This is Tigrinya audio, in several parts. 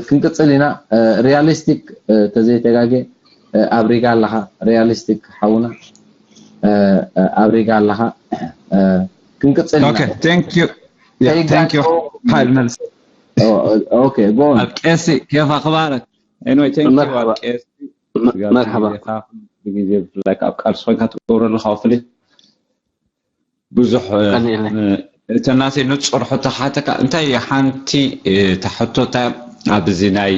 ክንቅፅል ኢና። ሪያሊስቲክ ተዘይተጋጌ ኣብሪጋ ኣለኻ። ሪያሊስቲክ ሓውና ኣብሪጋ ኣለኻ። ክንቅፅል ኢና። Okay, thank you. Yeah, thank you. ሓይል መልስ Okay, go on. ኣብ ቀሲ ኬፋ ክባረክ። Anyway, thank you. ኣብ ቀሲ መርሓባ። ብግዜ ብፍላይ ኣብ ቃልሲ ኮይንካ ትገብሮ ኣለካ ፍሊ ብዙሕ ቀኒለ። እተናሰይ ንፁር ሕቶ ሓተካ እንታይ ሓንቲ እታ ሕቶታ ኣብዚ ናይ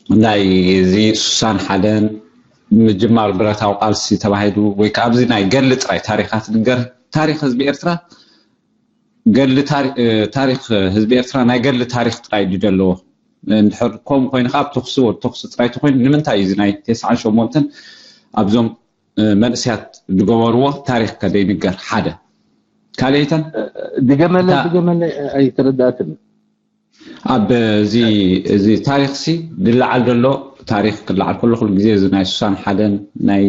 ናይ እዚ ሱሳን ሓደን ምጅማር ብረታዊ ቃልሲ ተባሂሉ ወይ ከዓ ኣብዚ ናይ ገድሊ ጥራይ ታሪኻት ንገር ታሪክ ህዝቢ ኤርትራ ገድሊ ታሪክ ህዝቢ ኤርትራ ናይ ገድሊ ታሪክ ጥራይ ድዩ ዘለዎ እንድሕር ከምኡ ኮይኑ ከዓ ተኩሲ ወድ ተኩሲ ጥራይ ተኮይኑ ንምንታይ እዩ እዚ ናይ ተስዓን ሸሞንተን ኣብዞም መንእስያት ዝገበርዎ ታሪክ ከደይንገር ሓደ ካልኣይተን ድገመለ ድገመለ ኣይተረዳእትን። ኣብ እዚ እዚ ታሪክ ሲ ድለዓል ዘሎ ታሪክ ክለዓል ከሎ ኩሉ ግዜ እዚ ናይ ሱሳን ሓደን ናይ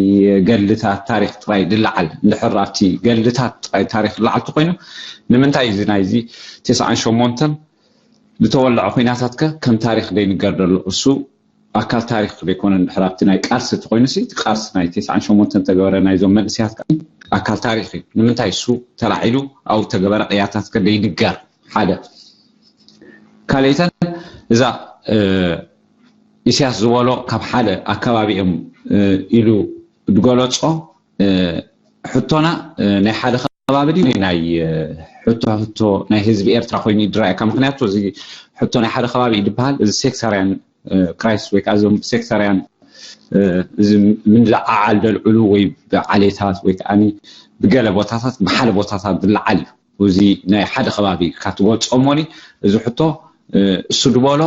ገድልታት ታሪክ ጥራይ ድለዓል እንድሕር ኣብቲ ገድልታት ጥራይ ታሪክ ድለዓል ተኮይኑ ንምንታይ እዚ ናይዚ ተስዓን ሸሞንተን ዝተወለዐ ኩናታት ከ ከም ታሪክ ደይንገር ዘሎ እሱ ኣካል ታሪክ ዘይኮነ እንድሕር ኣብቲ ናይ ቃልሲ ተኮይኑ ሲ እቲ ቃልሲ ናይ ተስዓን ሸሞንተን ተገበረ ናይዞም መንእስያት ከዓ ኣካል ታሪክ እዩ። ንምንታይ እሱ ተላዒሉ ኣብኡ ተገበረ ቅያታት ከ ደይንገር ሓደ ካልኣይተን እዛ ኢሳያስ ዝበሎ ካብ ሓደ ኣካባቢ እዮም ኢሉ ዝገለፆ ሕቶና ናይ ሓደ ከባቢ ድዩ ናይ ሕቶ ሕቶ ናይ ህዝቢ ኤርትራ ኮይኑ ይድረኣየካ ምክንያቱ እዚ ሕቶ ናይ ሓደ ከባቢ እዩ ዝበሃል እዚ ሴክተርያን ክራይስ ወይ ከዓ እዞም ሴክተርያን እዚ ምልዓዓል ደልዕሉ ወይ ብዓሌታት ወይ ከዓ ብገለ ቦታታት ብሓደ ቦታታት ዝለዓል እዩ እዚ ናይ ሓደ ከባቢ ካትገልፆ እሞኒ እዚ ሕቶ እሱ ዝበሎ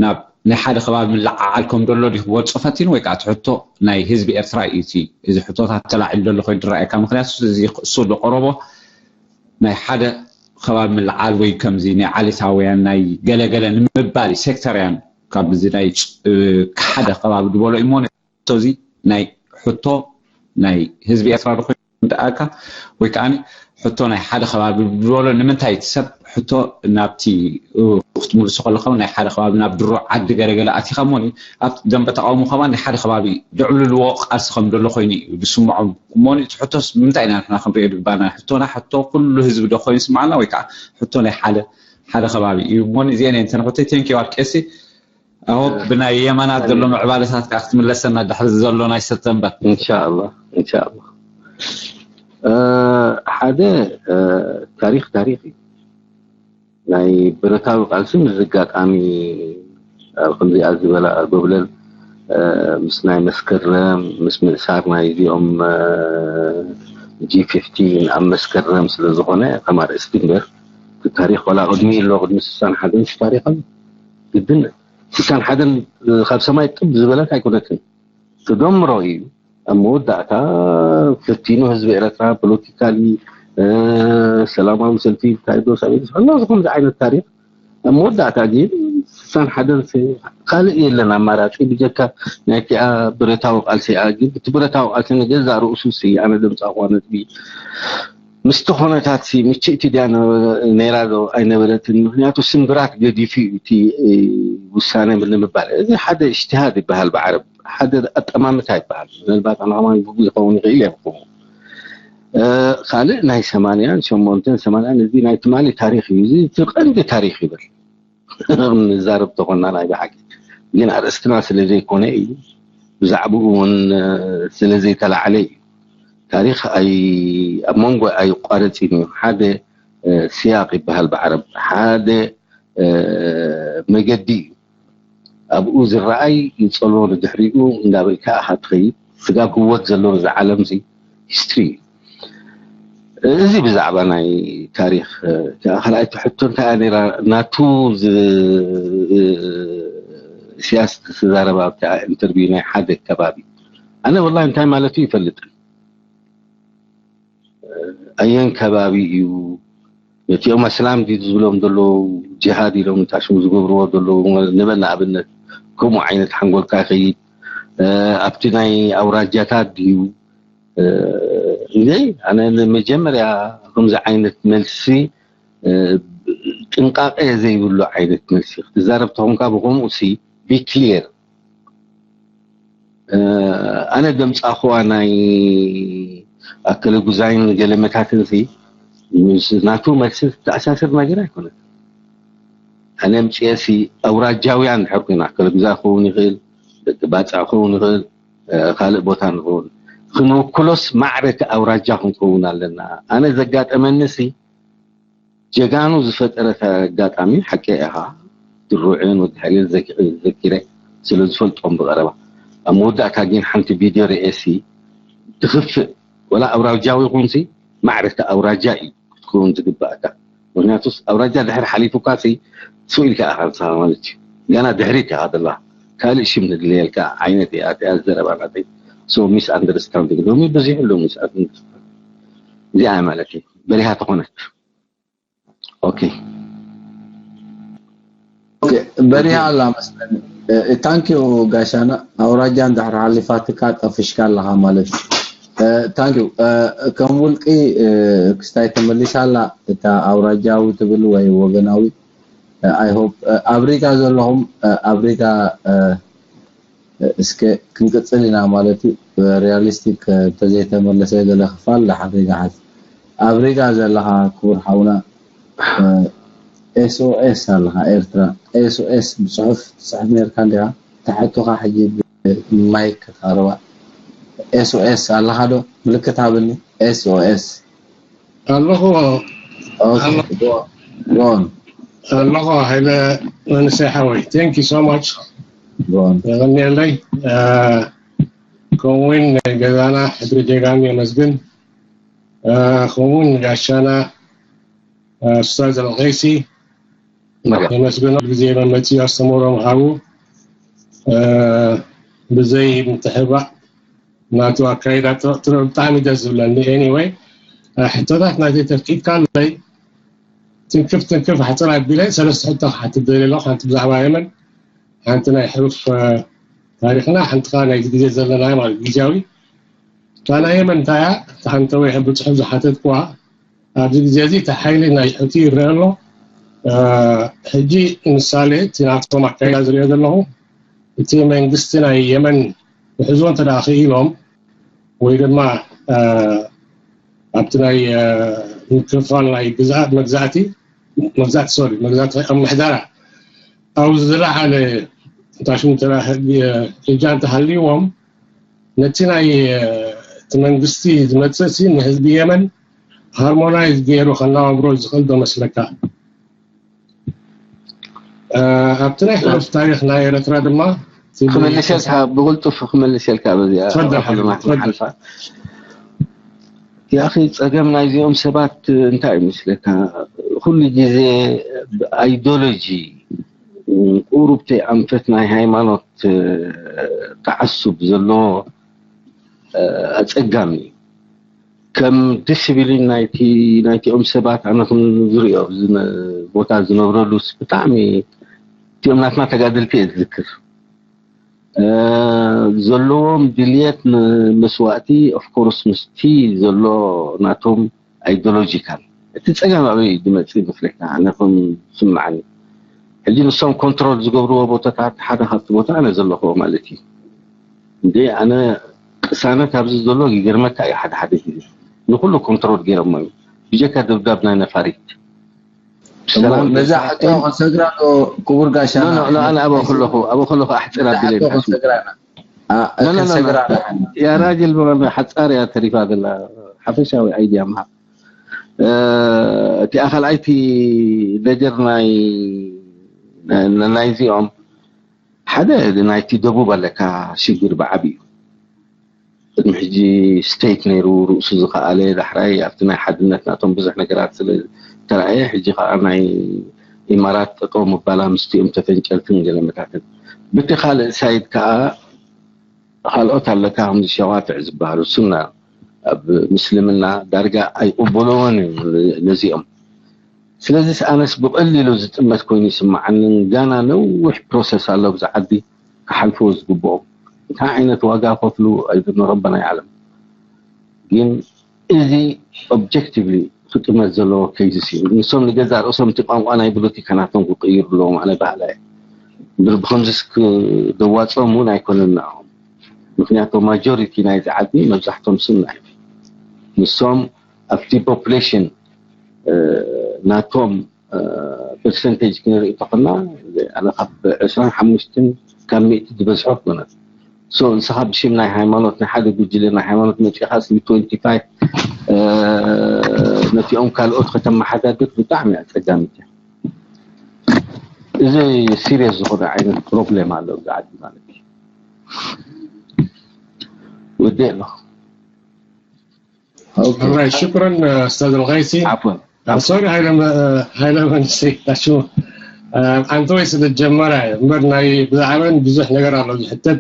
ናብ ናይ ሓደ ከባቢ ምልዓዓል ከም ደሎ ድዩ ክገልፆ ፈቲኑ ወይ ከዓ እቲ ሕቶ ናይ ህዝቢ ኤርትራ እዩ እቲ እዚ ሕቶታት ተላዒሉ ደሎ ኮይኑ ዝረኣየካ ምክንያቱ እዚ እሱ ዝቀረቦ ናይ ሓደ ከባቢ ምልዓል ወይ ከምዚ ናይ ዓሌታውያን ናይ ገለገለ ንምባል እዩ ሴክተርያን ካብ እዚ ናይ ሓደ ከባቢ ዝበሎ እሞ እዚ ናይ ሕቶ ናይ ህዝቢ ኤርትራ ዶ ኮይኑ ደኣካ ወይ ከዓ ሕቶ ናይ ሓደ ከባቢ ዝበሎ ንምንታይ እቲ ሰብ ሕቶ ናብቲ ክትምልሶ ከለካ ናይ ሓደ ከባቢ ናብ ድሮ ዓዲ ገለገለ ኣቲካ እሞ ኣብቲ ደንበ ተቃውሞ ከማ ናይ ሓደ ከባቢ ዘዕብልልዎ ቃልሲ ከም ዘሎ ኮይኑ እዩ ዝስምዖም እሞ እቲ ሕቶስ ንምንታይ ኢና ንሕና ክንሪኦ ዝግባና ሕቶና ሕቶ ኩሉ ህዝቢ ዶ ኮይኑ ይስምዓና ወይ ከዓ ሕቶ ናይ ሓደ ሓደ ከባቢ እዩ እሞ እዚአን እየን ተን ሕቶይ thank you ኣርቄሲ ኣሆ ብናይ የመናት ዘሎ ምዕባለታት ከዓ ክትምለሰና ድሕሪ ዘሎ ናይ ሰተንበር ኢንሻኣላ ኢንሻኣላ ሓደ ታሪክ ታሪክ እዩ ናይ ብረታዊ ቃልሲ ምስ ኣጋጣሚ ኣብ ከምዚኣ ዝበላ ጎብለል ምስ ናይ መስከረም ምስ ምእሳር ናይ እዚኦም ጂ ፊፍቲን ኣብ መስከረም ስለ ዝኾነ ከም ኣርእስቲ እምበር እቲ ታሪክ ዋላ ቅድሚ ኣሎ ቅድሚ ስሳን ሓደን ታሪክ ኣሎ ግድን ስሳን ሓደን ካብ ሰማይ ጥብ ዝበለት ኣይኮነትን ትደምሮ እዩ ኣብ መወዳእታ ፈቲኑ ህዝቢ ኤረትራ ፖለቲካሊ ሰላማዊ ሰልፊ ይካይዶ ሳቤት ኣሎ ዝኹም ዓይነት ታሪክ ኣብ መወዳእታ ግን ስሳን ሓደን ካልእ የለን ኣማራፂ ብጀካ ናይቲኣ ብረታዊ ቃልሲኣ ግን እቲ ብረታዊ ቃልሲ ንገዛ ርእሱ ሲ ኣነ ደምፃ እኳ ነጥቢ ምስቲ ኩነታት ምችእቲ ድያ ነይራ ዶ ኣይነበረትን ምክንያቱ ስምብራት ገዲፉ እዩ እቲ ውሳነ ንምባል እዚ ሓደ እጅትሃድ ይበሃል ብዓረብ ሓደ ኣጠማምታ ይበሃል ምናልባት ኣነ ከማን ግጉ ዝኸውን ይኽእል እየ ብኩሙ ካልእ ናይ ሰማንያን ሸሞንተን ሰማንያን እዚ ናይ ትማሊ ታሪክ እዩ እዚ እቲ ቀንዲ ታሪክ ይብል ንዛረብ ተኾና ናይ ብሓቂ ግን ኣርእስትና ስለ ዘይኮነ እዩ ብዛዕባኡ እውን ስለ ዘይተላዕለ እዩ ታሪክ ኣብ መንጎ ኣይቋረፅን እዩ ሓደ ስያቅ ይበሃል ብዓረብ ሓደ መገዲ እዩ ኣብኡ ዝረኣይ ይፀሎ ንድሕሪኡ እንዳበልካ ኢካ ትኸይድ ስጋብ ህወት ዘሎ እዚ ዓለም እዚ ሂስትሪ እዩ እዚ ብዛዕባ ናይ ታሪክ ካልኣይቲ ሕቶ እንታይ እያ ነራ ናቱ ስያስ ዝተዛረባ ኣብቲ ኢንተርቪው ናይ ሓደ ከባቢ ኣነ ወላ እንታይ ማለት እዩ ይፈልጥን ኣየን ከባቢ እዩ ነቲኦም ኣስላም ድዩ ዝብሎም ዘለዉ ጅሃድ ኢሎም ታሽሙ ዝገብርዎ ዘለዉ ንበል ንኣብነት ከምኡ ዓይነት ሓንጎልካ ይኸይድ ኣብቲ ናይ ኣውራጃታት ድዩ እንዘይ ኣነ መጀመርያ ከምዚ ዓይነት መልሲ ጥንቃቄ ዘይብሉ ዓይነት መልሲ ክትዛረብ ተኾንካ፣ ብኸምኡ ሲ be clear። ኣነ ደምፃኹዋ ናይ ኣከለ ጉዛይን ገለመታትን ሲ ምስ ናቱ መልሲ ተኣሳስር ነገር ኣይኮነን። ኣነ ምፅኤ ሲ ኣውራጃውያን ድሕር ኮይና፣ ኣከለ ጉዛይ ክኸውን ይኽእል፣ ደቂ ባፅዕ ክኸውን ይኽእል፣ ካልእ ቦታ ንኸውን፣ ክንውክሎስ ማዕረ እቲ ኣውራጃ ክንከውን ኣለና። ኣነ ዘጋጠመኒ ሲ ጀጋኑ ዝፈጠረት ኣጋጣሚ ሓቂ ኢኻ። ድሩዕን ወዲ ሓይልን ዘኪረ ስለ ዝፈልጦም ብቐረባ፣ ኣብ መወዳእታ ግን ሓንቲ ቪድዮ ርኤሲ ትኽፍእ፣ ወላ ኣውራጃዊ ይኹንሲ ማዕረቲ ኣውራጃ እዩ ክትከውን ዝግባእካ። ምክንያቱስ ኣውራጃ ድሕር ሓሊፉካ ሲ ስኡ ኢልካ ኢኻ ንስኻ ማለት እዩ። ገና ድሕሪት ኢኻ ዘለኻ፣ ካልእ ሽም ንድልየልካ ዓይነት እያ እቲኣ ዘረባ ናተይ። So misunderstanding ሎሚ ብዙሕ ኣሎ። Misunderstanding እዚኣ ማለት እዩ። በሪሃ ተኾነት። ኦኬ። ኦኬ፣ በሪሃ ኣላ መስለኒ። ታንኪዩ ጋሻና። ኣውራጃ እንድሕር ሓሊፋትካ ጠፍሽካ ኣለኻ ማለት እዩ። ታንኪዩ። ከም ውልቂ ክስታይ ተመሊሳ ኣላ እታ ኣውራጃዊ ትብል ወይ ወገናዊ። I hope ኣብ ሪጋ ዘለኹም ኣብ ሪጋ እስከ ክንቅጽል ኢና ማለት እዩ። ሪያሊስቲክ ተዘይተመለሰ ገለ ክፋል ድሓር ሪጋ ሓዝ። ኣብ ሪጋ ዘለኻ ክቡር ሓውና ኤስኦኤስ ኣለኻ ኤርትራ ኤስኦኤስ ብጽሑፍ ትጽሕፍ ነርካ እንዲኻ። ተሓቶኻ ሕጂ ማይክ ክቐርባ ኤስኦኤስ ኣለኻ ዶ? ምልክት ሃብኒ። ኤስኦኤስ ኣለኹ ኣለኹ ሃይለ መንእሰይ ሓወይ thank you so much የቐንየለይ። ከምኡውን ናይ ገዛና ሕድሪ ጀጋኑ የመስግን። ከምኡውን ጋሻና ኡስታዝ ኣልቀይሲ የመስግኖ። ግዜ መመፅኡ ኣስተምህሮ ምሃቡ ብዘይ ምትሕባእ ናቱ ኣካይዳ ጥበብ ብጣዕሚ ደስ ዝብለኒ። Anyway ሕቶታት ናተይ ተፍቂድካለይ ትንክፍ ትንክፍ ኣሕፅር ኣቢለ ሰለስተ ሕቶ ክሓትት ደልየ ኣለኹ። ሓንቲ ብዛዕባ የመን፣ ሓንቲ ናይ ሕሩፍ ታሪኽና፣ ሓንቲ ከዓ ናይዚ ግዜ ዘለናዮ ማለት ግዝያዊ። እታ ናይ የመን እንታይ እያ? እታ ሓንተወይ ብፅሑፍ ዝሓተትኩዋ ኣብዚ ግዜ እዚ እቲ ሓይሊ ናይ ሕቲ ይረአ ኣሎ። ሕጂ ንምሳሌ እቲ ናቶም ኣካይዳ ዝሪኦ ዘለኹ እቲ መንግስቲ ናይ የመን ክሕዝዎ እንተ ደኣ ክኢሎም ወይ ድማ ኣብቲ ናይ ምክፍፋል ናይ ግዝኣት መግዛእቲ መግዛእቲ ሶሪ መግዛእቲ ኣብ ምሕደራ ኣብ ዝለዓለ እንታይ ሽሙ እንተ ደኣ ሕጂ እጃም እንተሃልይዎም ነቲ ናይ እቲ መንግስቲ ዝመፅእ ሲ ንህዝቢ የመን ሃርሞናይዝ ገይሩ ከነባብሮ ዝኽእል ዶ መስለካ? ኣብቲ ናይ ሕሉፍ ታሪኽ ናይ ኤረትራ ድማ ክመልሰልካ ብቕልጡፍ ክመልሰልካ በዚኣ ያኺ ጸገም ናይዚኦም ሰባት እንታይ ይመስለካ? ኩሉ ግዜ ኣይዶሎጂ ቁሩብተይ ኣንፈት ናይ ሃይማኖት ተዓሱብ ዘለዎ ኣጸጋሚ እዩ። ከም ዲስፕሊን ናይቲ ናይቲኦም ሰባት ኣነ ከም ዝሪኦ ኣብዚ ቦታ ዝነብረሉስ ብጣዕሚ እቲኦም ናትና ተጋደልቲ እየ ዝዝክር። ዘለዎም ድልየት ንመስዋእቲ ኦፍኮርስ ምስቲ ዘሎ ናቶም ኣይዶሎጂካል እቲ ፀገም ኣበይ እዩ ዝመፅእ ይመስለካ? ኣነ ከም ዝስምዓኒ ሕጂ ንሶም ኮንትሮል ዝገብርዎ ቦታታት ሓደ ካብቲ ቦታ ኣነ ዘለኽዎ ማለት እዩ። እንዴ ኣነ ቅሳነት ኣብዚ ዘሎ ይገርመካ እዩ። ሓደ ሓደ ግዜ ንኩሉ ኮንትሮል ገይሮሞ እዩ ብጀካ ደብዳብ ናይ ነፋሪት ነዛ ሕቶ ክንሰግራ ዶ ክቡር ጋሻና? ኣነ ኣብ ከለኹ ኣብ ከለኹ ኣሕፅር ኣቢለ ክንሰግራ ኢና። ያ ራጅል ሓፃር እያ ተሪፋ ዘላ ሓፈሻዊ ኣይድያ ምሃብ። እቲኣ ካልኣይቲ ነገር ናይ ናይዚኦም ሓደ ናይቲ ደቡብ ኣለካ ሽግር ብዓብዩ ቅድሚ ሕጂ ስቴት ነይሩ ርእሱ ዝኸኣለ ዳሕራይ ኣብቲ ናይ ሓድነት ናቶም ብዙሕ ነገራት ስለ ተረኣየ ሕጂ ከዓ ናይ ኢማራት ጠጠው ምባላ ምስቲኦም ተፈንጨልትን ገለመታትን ብቲ ካልእ ሳይድ ከዓ ካልኦት ኣለካ ከምዚ ሸዋትዕ ዝበሃሉ ሱና ኣብ ምስልምና ዳርጋ ኣይቕበልዎን እዮም ነዚኦም። ስለዚስ ኣነስ ብቐሊሉ ዝጥመት ኮይኑ ይስምዓንን ጋና ነዊሕ ፕሮሰስ ኣሎ ብዚ ዓዲ ክሓልፍዎ ዝግብኦም እንታይ ዓይነት ዋጋ ከፍሉ ኣይብን ረበና ይዓለም። ግን እዚ ኦብጀክቲቭሊ ክጥመት ዘለዎ ኬዝስ እዩ። ንሶም ንገዛእ ርእሶም እቲ ቋንቋ ናይ ብሎቲካ ናቶም ክቅይሩ ኣለዎም ኣነ በሃላይ እየ። ብር ብከምዚስ ክደዋፅኦም እውን ኣይኮነን ንዕኦም። ምክንያቱ ማጆሪቲ ናይዚ ዓዲ መብዛሕቶም ሱና እዮም። ንሶም ኣብቲ ፖፕሌሽን ናቶም ፐርሰንቴጅ ክንርኢ ተኾና ኣነ ካብ ዕስራን ሓሙሽተን ካብ ሚእቲ ዝበዝሖ ኣይኮነን። So ንስኻ ብሽም ናይ ሃይማኖት ናይ ሓደ ጉጅለ ናይ ሃይማኖት መፂኻ ስ ትወንቲ ፋይቭ ነቲኦም ካልኦት ከተመሓዳድር ብጣዕሚ ኣፀጋሚት እያ። እዚ ሲሪየስ ዝኾነ ዓይነት ፕሮብሌም ኣሎ ኣብዚ ዓዲ ማለት እዩ። ወደ ኣለኹ። ኦራይ ሽኩረን ኡስታዝ ኣልጋይሲ። ዓፍወን ሶሪ ሃይለ መንሲ ታሽሙ ኣንተ ወይ ስለ ጀመራ እምበር ናይ ብዛዕባን ብዙሕ ነገር ኣሎ ዝሕተት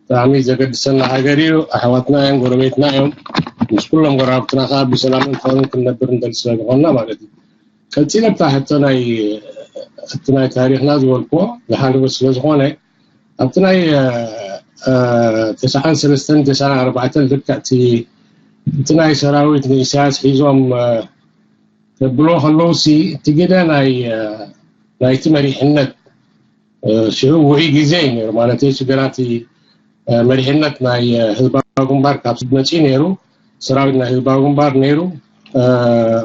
ብጣዕሚ ዘገድሰና ሃገር እዩ። ኣሕዋትና እዮም፣ ጎረቤትና እዮም። ምስ ኩሎም ጎረባብትና ከዓ ብሰላምን ፍቅርን ክንነብር እንደል ስለ ዝኾንና ማለት እዩ። ቀፂለ ብታ ሕቶ ናይ እቲ ናይ ታሪክና ዝበልክዎ ዝሓለፈ ስለ ዝኾነ ኣብቲ ናይ ተስዓን ሰለስተን ተስዓን ኣርባዕተን ልክዕቲ እቲ ናይ ሰራዊት ንኢሳያስ ሒዞም ተብሎ ከለውሲ እቲ ግደ ናይ ናይቲ መሪሕነት ሽዑ ውዑይ ግዜ እዩ ነይሩ ማለት እዩ። ሽገራቲ መሪሕነት ናይ ህዝባዊ ግንባር ካብ ስድ መፂኡ ነይሩ። ሰራዊት ናይ ህዝባዊ ግንባር ነይሩ።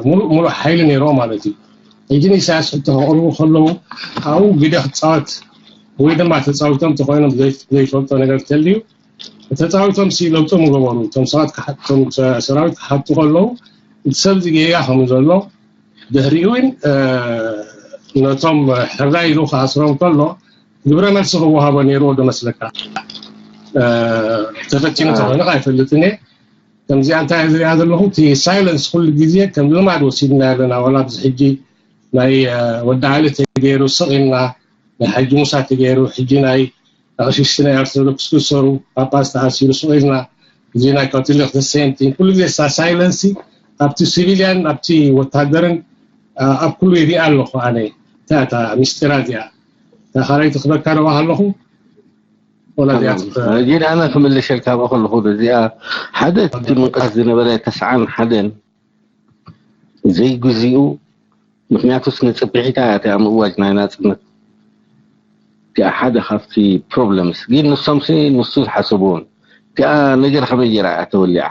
ሙሉእ ሙሉእ ሓይሊ ነይርዎ ማለት እዩ። ሕጂ ንኢሳያስ ሕቶ ከቕርቡ ከለዉ ኣብኡ ግደ ክፃወት ወይ ድማ ተፃዊቶም ተኮይኖም ዘይፈልጦ ነገር ተልዩ ተፃዊቶም ሲ ለውጦም ይገበሩ። እቶም ሰባት ክሓ- እቶም ሰ- ሰራዊት ክሓቱ ከለዉ እቲ ሰብ እዚ ጌጋ ከም ዘሎ ድሕሪኡ እውን ነቶም ሕራይ ኢሉ ክኣስሮም ከሎ ግብረ መልሲ ክወሃቦ ነይርዎ ዶ መስለካ? ተፈቲኑ ተኮይኑ ኣይፈልጥን እየ። ከምዚኣ እንታይ ዝሪኣ ዘለኹ እቲ ሳይለንስ ኩሉ ግዜ ከም ልማድ ወሲድና ኣለና። ዋላ ኣብዚ ሕጂ ናይ ወዲ ዓሊ ተገይሩ ስቕ ኢልና ናይ ሓጂ ሙሳ ተገይሩ ሕጂ ናይ ኣቕሽሽቲ ናይ ኦርቶዶክስ ክእሰሩ ጳጳስ ተኣሲሩ ስቕ ኢልና እዚ ናይ ካቶሊክ ተሰምቲ ኩሉ ግዜ እሳ ሳይለንሲ ኣብቲ ሲቪልያን ኣብቲ ወታደርን ኣብ ኩሉ ይሪኣ ኣለኹ ኣነ። እታ እታ ምስጢራ እዚኣ እታ ካልኣይቲ ክበካ ረባ ኣለኹ ወላ እዚኣ ትበ- ግን ኣነ ክምልሸልካ ብኣ ከለኹ እዚኣ ሓደ እቲ ምንቅሳስ ዝነበረ ተስዓን ሓደን ዘይግዚኡ ምክንያቱስ ንፅብሒታ እያ እቲኣ ምእዋጅ ናይ ናፅነት እቲኣ ሓደ ካብቲ ፕሮብለምስ ግን ንሶምሲ ንሱ ዝሓሰብዎን እቲኣ ነገር ከመይ ገይራ እያ ተወሊዓ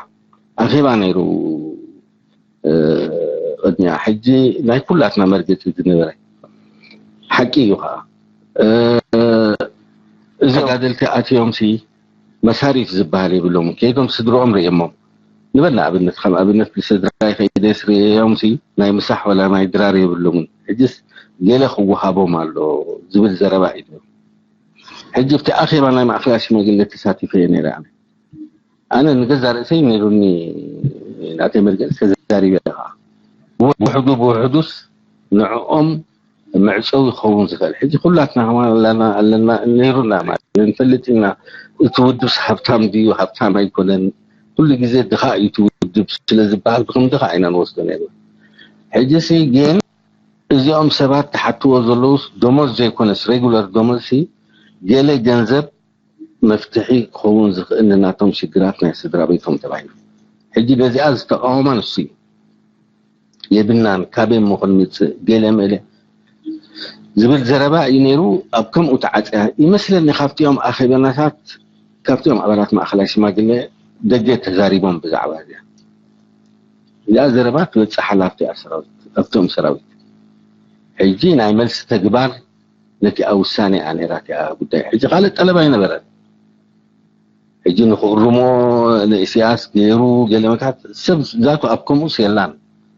ኣኼባ ነይሩ ቅድሚያ ሕጂ ናይ ኩላትና መርገፂ ዝነበረ ሓቂ እዩ ከዓ እዚ ተጋደልቲ ኣትዮም ሲ መሳሪፍ ዝበሃል የብሎም ከይዶም ስድርኦም ርእየሞም ንበል ንኣብነት ከም ኣብነት ብስድራይ ከይደ ስርእዮም ሲ ናይ ምሳሕ ወላ ናይ ድራር የብሎምን ሕጅስ ገለ ክወሃቦም ኣሎ ዝብል ዘረባ እዩ ነይሩ ሕጂ ኣብቲ ኣኼባ ናይ ማእኸላይ ሽማግለ ተሳቲፈ እየ ነይረ ኣነ ኣነ ንገዛ ርእሰይ ነይሩኒ ናተይ መርገፂ ተዛሪበ ከዓ ብውሕዱ ብውሕዱስ ንዕኦም መዕፀዊ ክኸውን ዝኽእል ሕጂ ኩላትና ከማን ኣለና ኣለና ነይሩና ማለት ንፈልጥ ኢና እቲ ውድብስ ሃብታም ድዩ ሃብታም ኣይኮነን ኩሉ ግዜ ድኻ እዩ እቲ ውድብ ስለ ዝበሃል ብክም ድኻ ኢና ንወስዶ ነይሩ ሕጂ ሲ ግን እዚኦም ሰባት ተሓትዎ ዘለውስ ደሞዝ ዘይኮነስ ሬጉለር ደሞዝ ሲ ገለ ገንዘብ መፍትሒ ክኸውን ዝኽእል ንናቶም ሽግራት ናይ ስድራ ቤቶም ተባሂሉ ሕጂ ነዚኣ ዝተቃወማ ንሱ እዩ የብልናን ካበይ እሞ ክንምፅእ ገለ መለ ዝብል ዘረባ እዩ ነይሩ ኣብ ከምኡ ተዓፅያ ይመስለኒ ካብቲኦም ኣኼበናታት ካብቲኦም ኣባላት ማእኸላይ ሽማግለ ደገ ተዛሪቦም ብዛዕባ እዚኣ እዚኣ ዘረባ ትበፅሕ ሓላፍቲ እያ ሰራዊት ኣብቶም ሰራዊት ሕጂ ናይ መልሲ ተግባር ነቲኣ ውሳኔ እያ ነይራ እቲኣ ጉዳይ ሕጂ ካልእ ጠለብ ኣይነበረን ሕጂ ንክእርሞ ንእስያስ ገይሩ ገለመታት ሰብ ዛቱ ኣብ ከምኡስ የላን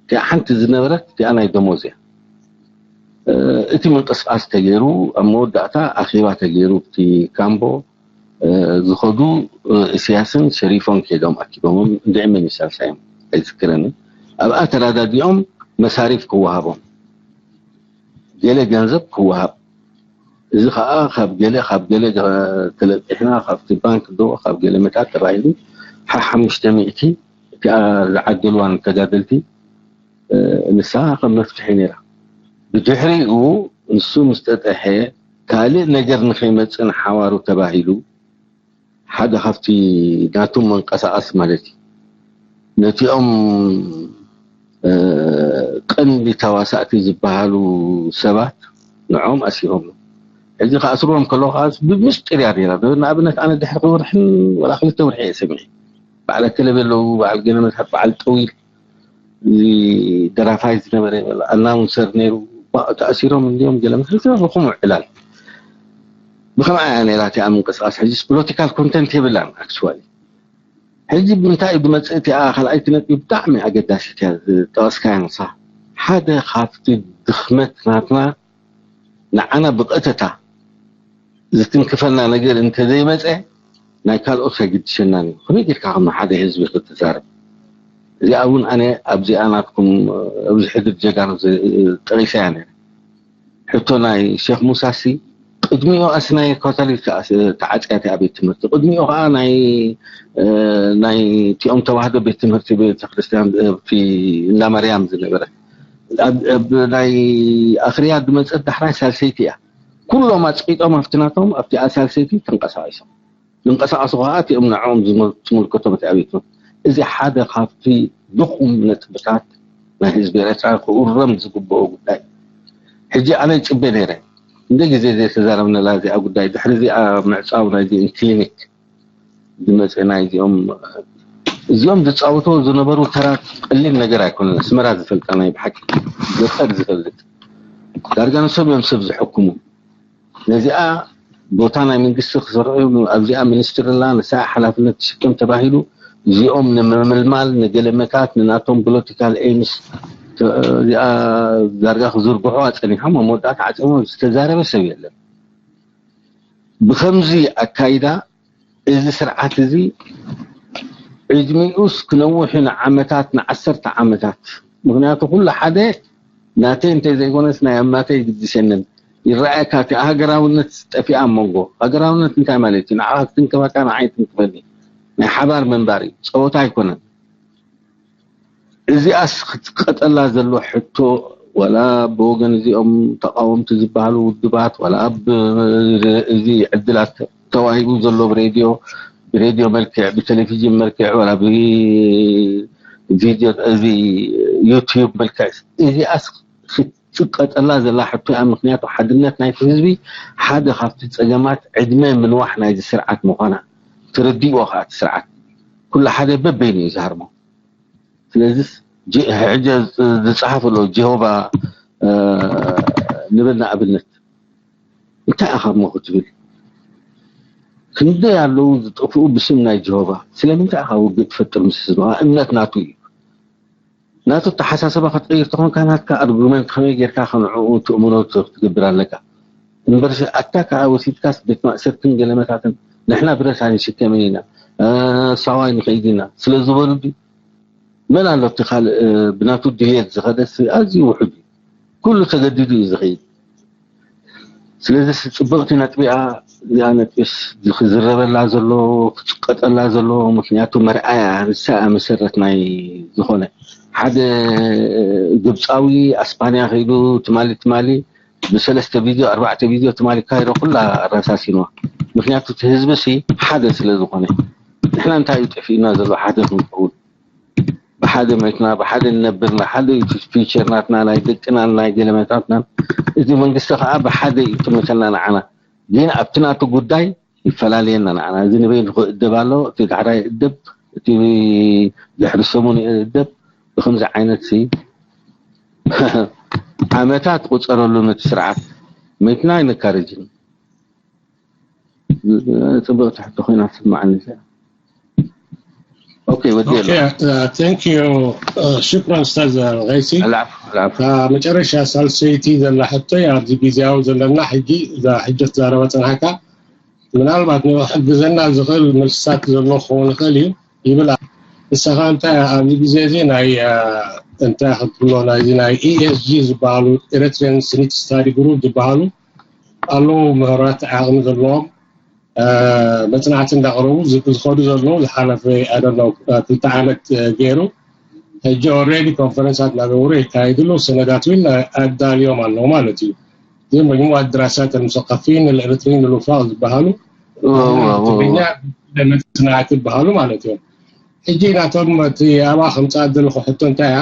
እቲኣ ሓንቲ ዝነበረት እቲኣ ናይ ደሞዝ እያ እቲ ምንቅስቃስ ተገይሩ ኣብ መወዳእታ ኣኼባ ተገይሩ እቲ ካምቦ ዝኸዱ እስያስን ሸሪፎን ከይዶም ኣኪቦሞም እንድዒ መን እዩ ሳልሳዮም ኣይዝክረንን ኣብኣ ተራዳዲኦም መሳሪፍ ክወሃቦም ገለ ገንዘብ ክወሃብ እዚ ከዓ ካብ ገለ ካብ ገለ ተለቂሕና ካብቲ ባንክ ዶ ካብ ገለ መታት ተባሂሉ ሓሓሙሽተ ሚእቲ እቲኣ ዝዓደልዋ ንተጋደልቲ ንሳ ከም መፍትሒ ነይራ ብድሕሪኡ ንሱ ምስ ጠጠሐ ካልእ ነገር ንኸይመፅእ ንሓዋሩ ተባሂሉ ሓደ ካብቲ ናቱ መንቀሳቐስ ማለት እዩ ነቲኦም ቀንዲ ተዋሳእቲ ዝበሃሉ ሰባት ንዖም ኣሲሮም። ሕዚ ክኣስርዎም ከለዉ ከዓ ብምስጢር እያ ነይራ። ንኣብነት ኣነ ድሕሪ ክወርሕን ወላ ክልተ ወርሒ እየ ሰሚዐ። በዓል ኣከለ በለው፣ በዓል ገነመታት፣ በዓል ጠዊል፣ እዚ ደራፋይ ዝነበረ ኣናውንሰር ነይሩ። ተኣሲሮም እንዲኦም ገለ ምክልክል ብኹም ዕላል። ብኸምኣ እያ ነይራ እቲኣ ምንቅስቃስ። ሕዚ ፖለቲካል ኮንተንት የብላን ኣክቹዋሊ። ሕጂ ብምንታይ እዩ ዝመጽእ? እቲኣ ካልኣይቲ ነጥቢ ብጣዕሚ ኣገዳሲት እያ፣ ዝጠቐስካያ ንሳ። ሓደ ካብቲ ድኽመት ናትና ንዓና ብቐጥታ ዝትንክፈና ነገር እንተዘይመጸ ናይ ካልኦት ኣይግድሸናን እዩ። ከመይ ጌርካ ከም ሓደ ህዝቢ ክትዛረብ? እዚኣ እውን ኣነ ኣብዚኣ ናትኩም ኣብዚ ሕድር ጀጋኑ ጠቒሰያ ነይረ። ሕቶ ናይ ሼክ ሙሳሲ ቅድሚኡ ኣስናየ ካቶሊክ ተዓፅያ እቲኣ ቤት ትምህርቲ፣ ቅድሚኡ ከዓ ናይ ናይ እቲኦም ተዋህዶ ቤት ትምህርቲ ቤተክርስትያን እንዳ ማርያም ዝነበረ ናይ ኣኽርያ ዝመፀት ዳሕራይ ሳልሰይቲ እያ። ኩሎም ኣፅቂጦም ኣብቲ ናቶም ኣብቲኣ ሳልሰይቲ ተንቀሳቂሶም። ዝንቀሳቐሱ ከዓ እቲኦም ንዕኦም ዝምልከቶም እቲ ኣብየት። እዚ ሓደ ካብቲ ድኹም ነጥብታት ናይ ህዝቢ ኤርትራ ክእረም ዝግብኦ ጉዳይ። ሕጂ ኣነ ይፅበ ነይረ እንደ ግዜ ዘይተዛረብነላ እዚኣ ጉዳይ ድሕሪ እዚኣ ምዕፃው ናይዚ ክሊኒክ ዝመፀ ናይ እዚኦም እዚኦም ዝፃወትዎ ዝነበሩ ተራ ቀሊል ነገር ኣይኮነን። ኣስመራ ዝፈልጣ ናይ ብሓቂ ገጠር ዝፈልጥ ዳርጋ ንሶም እዮም ሰብ ዝሕክሙ። ነዚኣ ቦታ ናይ መንግስቲ ክሰርዑ ኣብዚኣ ሚኒስትሪ ኣላ ንሳ ሓላፍነት ትሽከም ተባሂሉ እዚኦም ንምምልማል ንገለመታት ንናቶም ፖለቲካል ኤምስ እዚኣ ዳርጋ ክዝርግሑ ኣፀኒሖም ኣብ መወዳእታ ዓፂሞ ዝተዛረበ ሰብ የለን። ብከምዚ ኣካይዳ እዚ ስርዓት እዚ ዕድሚኡስ ክነውሕ ንዓመታት ንዓሰርተ ዓመታት ምክንያቱ ኩሉ ሓደ ናተይ እንተዘይኮነስ ናይ ኣማተይ ይግድሰንን ይረኣየካ እቲ ሃገራውነት ጠፊኣ ኣብ መንጎ ሃገራውነት እንታይ ማለት እዩ ንዓኻ ክትንክፈካ ንዓይ ትንክፈኒ ናይ ሓባር ምንባር እዩ ፀወታ ኣይኮነን እዚኣስ ክትቀጠላ ዘሎ ሕቶ ዋላ ብወገን እዚኦም ተቃወምቲ ዝበሃሉ ውድባት ዋላ ኣብ እዚ ዕድላት ተዋሂቡ ዘሎ ብሬድዮ ብሬድዮ መልክዕ ብቴሌቪዥን መልክዕ ዋላ ብቪድዮ እዚ ዩቲዩብ መልክዕ እዚኣስ ክትቀጠላ ዘላ ሕቶ እያ ምክንያቱ ሓድነት ናይቲ ህዝቢ ሓደ ካብቲ ፀገማት ዕድመ ምንዋሕ ናይዚ ስርዓት ምኳና ተረዲእዎ ከዓ እቲ ስርዓት ኩሉ ሓደ በበይኑ እዩ ዝሃርሞ ስለዚስ ሕጂ ዝፀሓፍ ኣሎ ጀሆቫ ንብል ንኣብነት እንታይ ኢኻ እሞ ክትብል ክንደይ ኣለዉ ዝጠፍኡ ብስም ናይ ጀሆቫ ስለምንታይ ኢኻ ውግእ ትፈጥር ምስ ህዝብኻ እምነት ናቱ እዩ ናቱ ተሓሳሰባ ክትቀይር ተኾንካ ናትካ ኣርጉመንት ከመይ ጌርካ ከንዕኡ ትእምኖ ክትገብር ኣለካ እምበርሲ ኣታ ከዓ ወሲድካስ ቤት ማእሰርትን ገለመታትን ንሕና ብረት ኣይንሽከምን ኢና ሳዋይ ንኸይድ ኢና ስለ ዝበሉ ድዩ መን ኣሎ እቲ ካልእ ብናቱ ድሄድ ዝኸደስ ኣዝዩ ውሑድ እዩ ኩሉ ተገዲዱ እዩ ዝኸይድ ስለዚ ጽብቕቲ ነጥቢኣ እዚኣ ነጥቢስ ዝኽዝረበላ ዘሎ ክጭቀጠላ ዘሎ ምክንያቱ መርኣያ ንሳ እያ መሰረት ናይ ዝኾነ ሓደ ግብፃዊ ኣስፓንያ ከይዱ ትማሊ ትማሊ ብሰለስተ ቪድዮ ኣርባዕተ ቪድዮ ትማሊ ካይሮ ኩላ ኣረሳሲንዋ ምክንያቱ እቲ ህዝቢ ሲ ሓደ ስለ ዝኾነ ንሕና እንታይ እዩ ጠፊእና ዘሎ ሓደ ክንከውን ብሓደ መኪና ብሓደ ንነብር ናይ ሓደ እዩ ፊቸር ናትና ናይ ደቅናን ናይ ገለመታትናን እዚ መንግስቲ ከዓ ብሓደ እዩ ጥምተና ንዓና ግን ኣብቲ ናቱ ጉዳይ ይፈላለየና ንዓና እዚ ንበይኑ ክእደብ ኣሎ እቲ ዳሕራይ እደብ እቲ ድሕሪ ሰሙን እደብ ብከምዚ ዓይነት ሲ ዓመታት ቁፀረሉ ነቲ ስርዓት መኪና ኣይነካርጅን ፅብቕቲ ሕቶ ኮይና ትስምዓኒ እዚኣ ኦኬ ወዲ የለ ቴንክ ዩ ሽክራን ስታዝ ቀይሲ العفو العفو መጨረሻ ሳልሰይቲ ዘላ ሕቶይ ኣብዚ ግዜያዊ ዘለና ሕጂ እዛ ሕጂ ትዛረባ ፅናሕካ ምናልባት ንክሕግዘና ዝኽእል መልስታት ዘሎ ክኸውን ይኽእል እዩ ይብል ንስኻ እንታይ ኣብዚ ግዜ እዚ ናይ እንታይ ክትብሎ ናይዚ ናይ ኢኤስጂ ዝበሃሉ ኤሪትሪያን ስኒት ስታዲ ግሩፕ ዝበሃሉ ኣለዉ ምሁራት ዓቕሚ ዘለዎም መፅናዕቲ እንዳቕረቡ ዝኸዱ ዘለዉ ዝሓለፈ ኣደለው ክልተ ዓመት ገይሩ ሕጂ ኦልሬዲ ኮንፈረንሳት እናገበሩ የካይድሉ ሰነዳት እውን ኣዳልዮም ኣለዉ ማለት እዩ። ግን መጅሙዓት ድራሳት المثقفين الإريتريين الوفاق ዝበሃሉ ትግርኛ መፅናዕቲ ዝበሃሉ ማለት እዮም። ሕጂ ናቶም እቲ ኣብኣ ከምፅኣ ዘለኹ ሕቶ እንታይ እያ?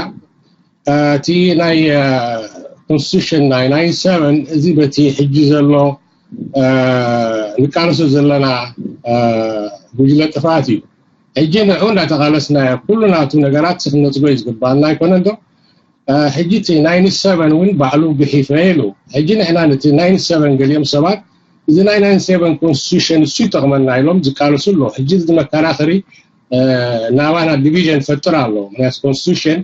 እቲ ናይ ኮንስቲቱሽን ናይ ናይን ሰቨን እዚ በቲ ሕጂ ዘሎ ንቃለሶ ዘለና ጉጅለ ጥፍኣት እዩ። ሕጂ ንዑ እንዳተቃለስና ኩሉ ናቱ ነገራት ክንነፅጎ እዩ ዝግባኣና ኣይኮነን ዶ? ሕጂ እቲ ናይን ሰቨን እውን ባዕሉ ግሒፈ ኢሉ። ሕጂ ንሕና ነቲ ናይን ሰቨን ገሊኦም ሰባት እዚ ናይ ናይን ሰቨን ኮንስቲቱሽን እሱ ይጠቕመና ኢሎም ዝቃለሱ ኣሎ። ሕጂ እዚ መከራኸሪ ናባና ዲቪዥን ፈጥር ኣሎ። ምክንያቱ ኮንስቲቱሽን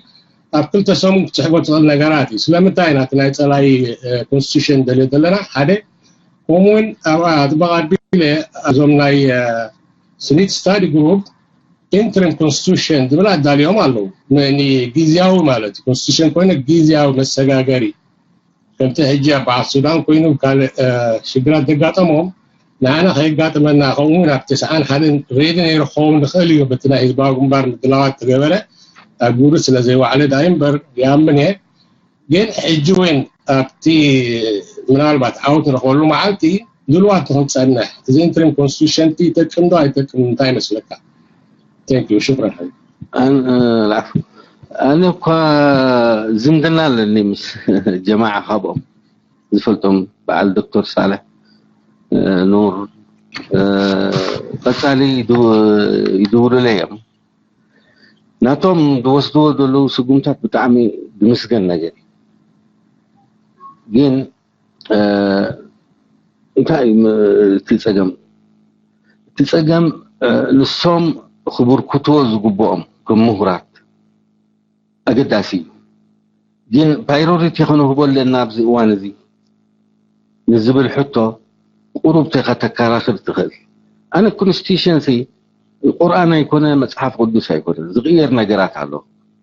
ኣብ ክልተ ሰሙን ክትፅሕፎ ትኽእል ነገራት እዩ። ስለምንታይ ኢና እቲ ናይ ፀላኢ ኮንስቲቱሽን ደልዮ ዘለና? ሓደ ከምኡውን ኣብኣ ኣጥበቕ ኣቢለ እዞም ናይ ስኒት ስታዲ ግሩፕ ኢንትሪም ኮንስቲቱሽን ዝብል ኣዳልዮም ኣለዉ። ንግዝያዊ ማለት እዩ። ኮንስቲቱሽን ኮይኑ ግዝያዊ መሰጋገሪ ከምቲ ሕጂ ኣብ በዓል ሱዳን ኮይኑ ካልእ ሽግራት ዘጋጠሞም ንዓና ከየጋጥመና ከምኡ እውን ኣብ ተስዓን ሓደን ሬዲ ነይሩ ክኸውን ንኽእል እዩ። በቲ ናይ ህዝባዊ ግንባር ምድላዋት ተገበረ ኣብ ግብሪ ስለ ዘይዋዕለ ዳይ እምበር ይኣምን እየ። ግን ሕጂ እውን ኣብቲ ምናልባት ዓወት ንረኽበሉ መዓልቲ ድልዋት ክንፀንሕ እዚ ኢንትሪም ኮንስቲቱሽን ይጠቅም ዶ ኣይጠቅም እንታይ ይመስለካ? ቴንክ ዩ ሽክረን። ኣነ እኳ ዝምድና ኣለኒ ምስ ጀማዓ ካብኦም ዝፈልጦም በዓል ዶክተር ሳልሕ ኑር ቀፃሊ ይድውሉለ እዮም። ናቶም ዝወስድዎ ዘለዉ ስጉምታት ብጣዕሚ ዝምስገን ነገር እዩ። ግን እንታይ እዩ እቲ ፀገም? እቲ ፀገም ንሶም ክብርክትዎ ዝግብኦም ከም ምሁራት ኣገዳሲ እዩ። ግን ፓይሮሪቲ ክንህቦ ኣለና ኣብዚ እዋን እዚ ንዝብል ሕቶ ቁሩብ ተከተከራክር ትኽእል። ኣነ ኮንስቲቱሽን ቁርኣን ኣይኮነ መፅሓፍ ቅዱስ ኣይኮነ ዝቕየር ነገራት ኣሎ።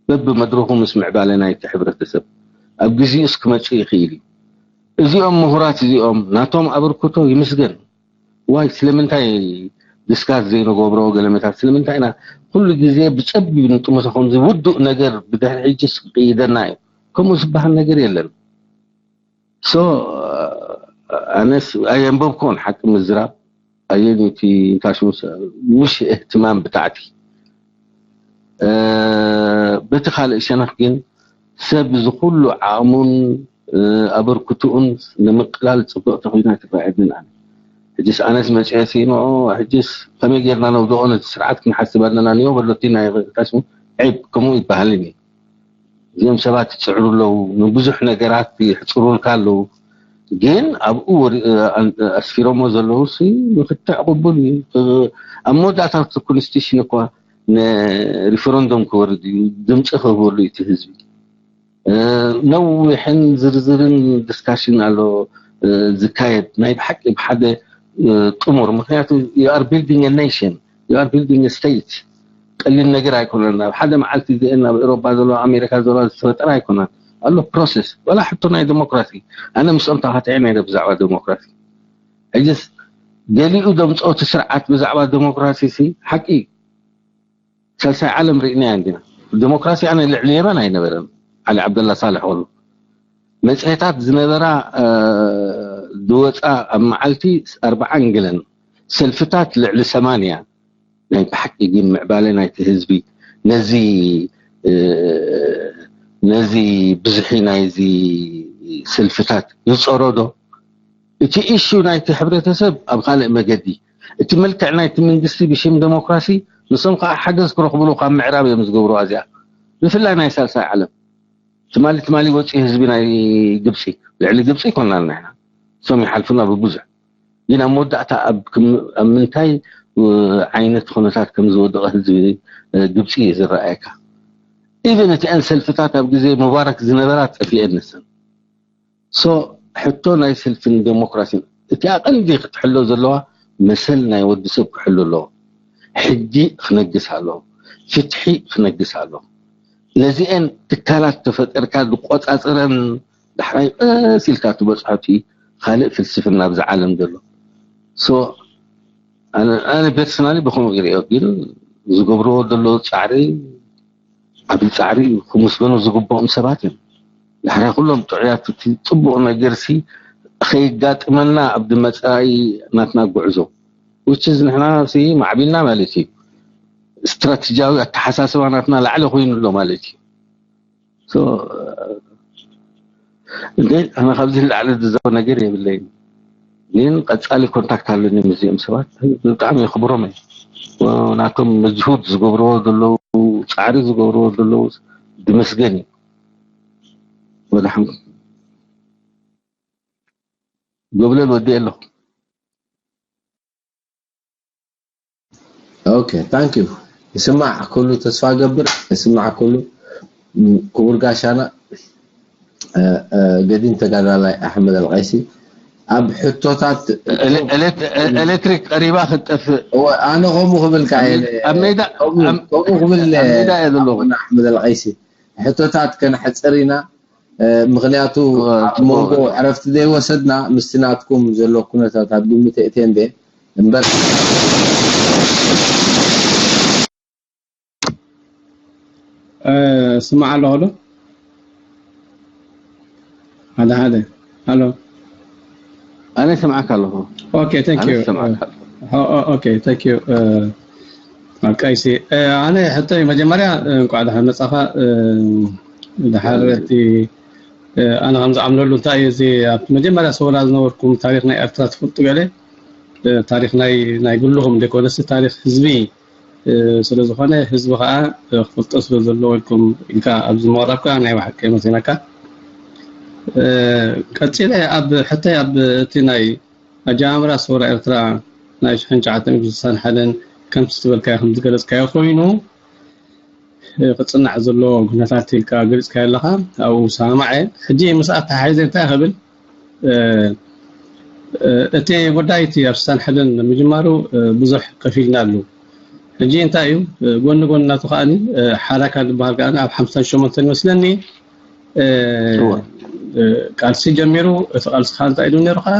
በብመድረኹ ምስ ምዕባለ ናይቲ ሕብረተሰብ ኣብ ግዜኡስ ክመፅእ ይኽእል እዩ። እዚኦም ምሁራት እዚኦም ናቶም ኣበርክቶ ይምስገን። ዋይ ስለምንታይ ዲስካስ ዘይንገብሮ ገለመታት ስለምንታይ ኢና ኩሉ ግዜ ብፀቢብ ንጥምቶ ከምዚ ውዱእ ነገር ብድሕሪ ሕጂስ ክቅይደና እዩ ከምኡ ዝበሃል ነገር የለን። ሶ ኣነስ ኣየንበብኩን ሓቂ ምዝራብ ኣየን እቲ ታሽሙስ ምሽ እህትማም ብታዕቲ በቲ ካልእ ሸነኽ ግን ሰብ ዝኩሉ ዓቕሙን ኣበርክትኡን ንምቅላል ፅብቕቲ ኮይና ትረኣየኒ። ኣነ ሕጅስ ኣነስ መፅኤ ሲኖ ሕጅስ ከመይ ጌርና ነውድኦ ነቲ ስርዓት ክንሓስብ ኣለና ንዮ በሎቲ ናይ ታሽሙ ዒብ ከምኡ ይበሃልን እዩ። እዚኦም ሰባት ይፅዕሩ ኣለዉ፣ ንብዙሕ ነገራት ይሕፅሩልካ ኣለዉ። ግን ኣብኡ ኣስፊሮሞ ዘለዉ ንክትዕ ቅቡል እዩ። ኣብ መወዳእታ ኮንስቲቱሽን እኳ ንሪፈረንዶም ክወርድ እዩ፣ ድምፂ ክህበሉ እቲ ህዝቢ። ነዊሕን ዝርዝርን ዲስካሽን ኣሎ ዝካየድ ናይ ብሓቂ ብሓደ ጥሙር ምክንያቱ you are building a nation, you are building a state. ቀሊል ነገር ኣይኮነን። ኣብ ሓደ መዓልቲ እዚአን ኣብ ኤሮፓ ዘለዋ ኣሜሪካ ዘለዋ ዝተፈጠረ ኣይኮነን። ኣሎ ፕሮሰስ ዋላ ሕቶ ናይ ዲሞክራሲ ኣነ ምስኦም ተኻትዐ ነይረ ብዛዕባ ዲሞክራሲ። ሕጅስ ገሊኡ ደምፆ እቲ ስርዓት ብዛዕባ ዲሞክራሲ ሲ ሓቂ እዩ። ሳልሳይ ዓለም ርኢናያ እንዲና። ዲሞክራሲ ኣነ ልዕሊ የመን ኣይነበረን። ዓሊ ዓብደላ ሳልሕ ከሉ መፅሄታት ዝነበራ ዝወፃ ኣብ መዓልቲ ኣርባዓን ገለን ሰልፍታት ልዕሊ ሰማንያ ናይ ብሓቂ ግን ምዕባለ ናይቲ ህዝቢ ነዚ ነዚ ብዝሒ ናይዚ ሰልፍታት ይፀሮ ዶ? እቲ ኢሹ ናይቲ ሕብረተሰብ ኣብ ካልእ መገዲ፣ እቲ መልክዕ ናይቲ መንግስቲ ብሽም ደሞክራሲ ንሶም ከዓ ሓገዝ ክረኽብሉ ካብ ምዕራብ እዮም ዝገብሩዋ እዚኣ ብፍላይ ናይ ሳልሳይ ዓለም። ትማሊ ትማሊ ወፂኡ ህዝቢ ናይ ግብፂ ልዕሊ ግብፂ ይኮንና ንሕና እሶም ይሓልፉና ብብዙሕ ግን ኣብ መወዳእታ ኣብ ምንታይ ዓይነት ኩነታት ከም ዝወደቐ ህዝቢ ግብፂ እዩ ዝረኣየካ። ኢቨን እቲአን ሰልፍታት ኣብ ግዜ ሙባረክ ዝነበራ ጠፊአን ንሰን ሶ ሕቶ ናይ ሰልፍን ዴሞክራሲን እቲኣ ቀንዲ ክትሕሎ ዘለዋ መሰል ናይ ወዲ ሰብ ክሕሉ ኣለዎ። ሕጊ ክነግስ ኣለዎ። ፍትሒ ክነግስ ኣለዎ። ነዚአን ትካላት ተፈጠርካ ዝቆፃፅረን ዳሕራይ ቀስ ኢልካ ትበፅሖ እቲ ካልእ ፍልስፍና ኣብዚ ዓለም ዘሎ ሶ ኣነ ፐርሰናሊ ብከምኡ ይሪኦ ግን ዝገብርዎ ዘለዉ ፃዕሪ ዓብዪ ፃዕሪ እዩ። ክምስገኑ ዝግብኦም ሰባት እዮም። ዳሕራይ ኩሎም ጥዑያት እቲ ፅቡቕ ነገር ሲ ከይጋጥመና ኣብ መፃኢ ናትና ጉዕዞ which is ንሕና ሲ ማዕቢልና ማለት እዩ። ስትራተጂያዊ ኣተሓሳስባ ናትና ላዕሊ ኮይኑ ኣሎ ማለት እዩ። So፣ እንዴ፣ ኣነ ካብዚ ንላዕሊ ዝዛረቦ ነገር የብለይን። ግን ቀጻሊ ኮንታክት ኣለኒ ምስዚኦም ሰባት። ብጣዕሚ የኽብሮም እየ። ናቶም መጅሁድ ዝገብርዎ ዘለዉ፣ ጻዕሪ ዝገብርዎ ዘለዉ ድመስገን እዩ። መድሓን ጎብለል ወዲኤ ኣለኹ። ኦኬ፣ ታንክ ዩ። ይስማዕ ኩሉ፣ ተስፋ ገብር ይስማዕ ኩሉ። ክቡር ጋሻና ገዲም ተጋዳላይ ኣሕመድ ኣልቀይሲ ኣብ ሕቶታት ኤሌክትሪክ ቀሪባ ክትጠፍእ። ኣነ ከምኡ ክብል ከ ከምኡ ክብል ኣሕመድ ኣልቀይሲ ሕቶታት ከነሕፅር ኢና። ምኽንያቱ ኣብ መንጎ ዕረፍቲ ዘይወሰድና ምስቲ ናትኩም ዘሎ ኩነታት ኣብ ግምት የእትየ እንደ እምበር። ስማዕ ኣለኹ ዶ? ሓደ ሓደ ኣሎ። ኣነ ይሰምዓካ ኣለኹ። ኦኬ፣ thank you። ኣነ ይሰምዓካ ኣለኹ። ኦ፣ ኦ፣ ኦኬ፣ thank you። ኣብ ቀይሲ ኣነ ሕቶይ መጀመርያ እንኳዕ ደሓን መጻኻ። ድሓር እቲ ኣነ ከም ዝኣምነሉ እንታይ እዩ፣ እዚ ኣብ መጀመርያ ሰውራ ዝነበርኩም ታሪኽ ናይ ኤርትራ ትፈልጡ ገለ፣ ታሪኽ ናይ ናይ ግልኹም ዘይኮነስ ታሪኽ ህዝቢ ስለ ዝኾነ፣ ህዝቢ ከዓ ክፈልጦ ስለ ዘለዎ ኢልኩም ኢልካ ኣብዚ ምቕራብካ ናይ ብሓቂ የመስግነካ። ቀጺለ ኣብ ሕቶይ ኣብ እቲ ናይ ኣጀማምራ ሰውራ ኤርትራ ናይ ሽሕን ትሽዓተ ሚእትን ስሳን ሓደን ከምቲ ዝበልካዮ ከም ዝገለጽካዮ ኮይኑ ክጽናዕ ዘለዎ ኩነታት ኢልካ ገሊጽካዮ ኣለኻ። ኣብኡ ሰማማዕ እየ። ሕጂ ምስ ኣተሓሒዘ እንታይ ክብል እቲ ጉዳይ እቲ ኣብ ስሳን ሓደን ምጅማሩ ብዙሕ ከፊልና ኣሉ። ሕጂ እንታይ እዩ ጎኒ ጎኒ ናቱ ከዓኒ ሓራካ ዝበሃል ከዓኒ ኣብ ሓምሳን ሸሞንተን ይመስለኒ ቃልሲ ጀሚሩ። እቲ ቃልሲ ከዓ እንታይ ኢሉ ነይሩ ከዓ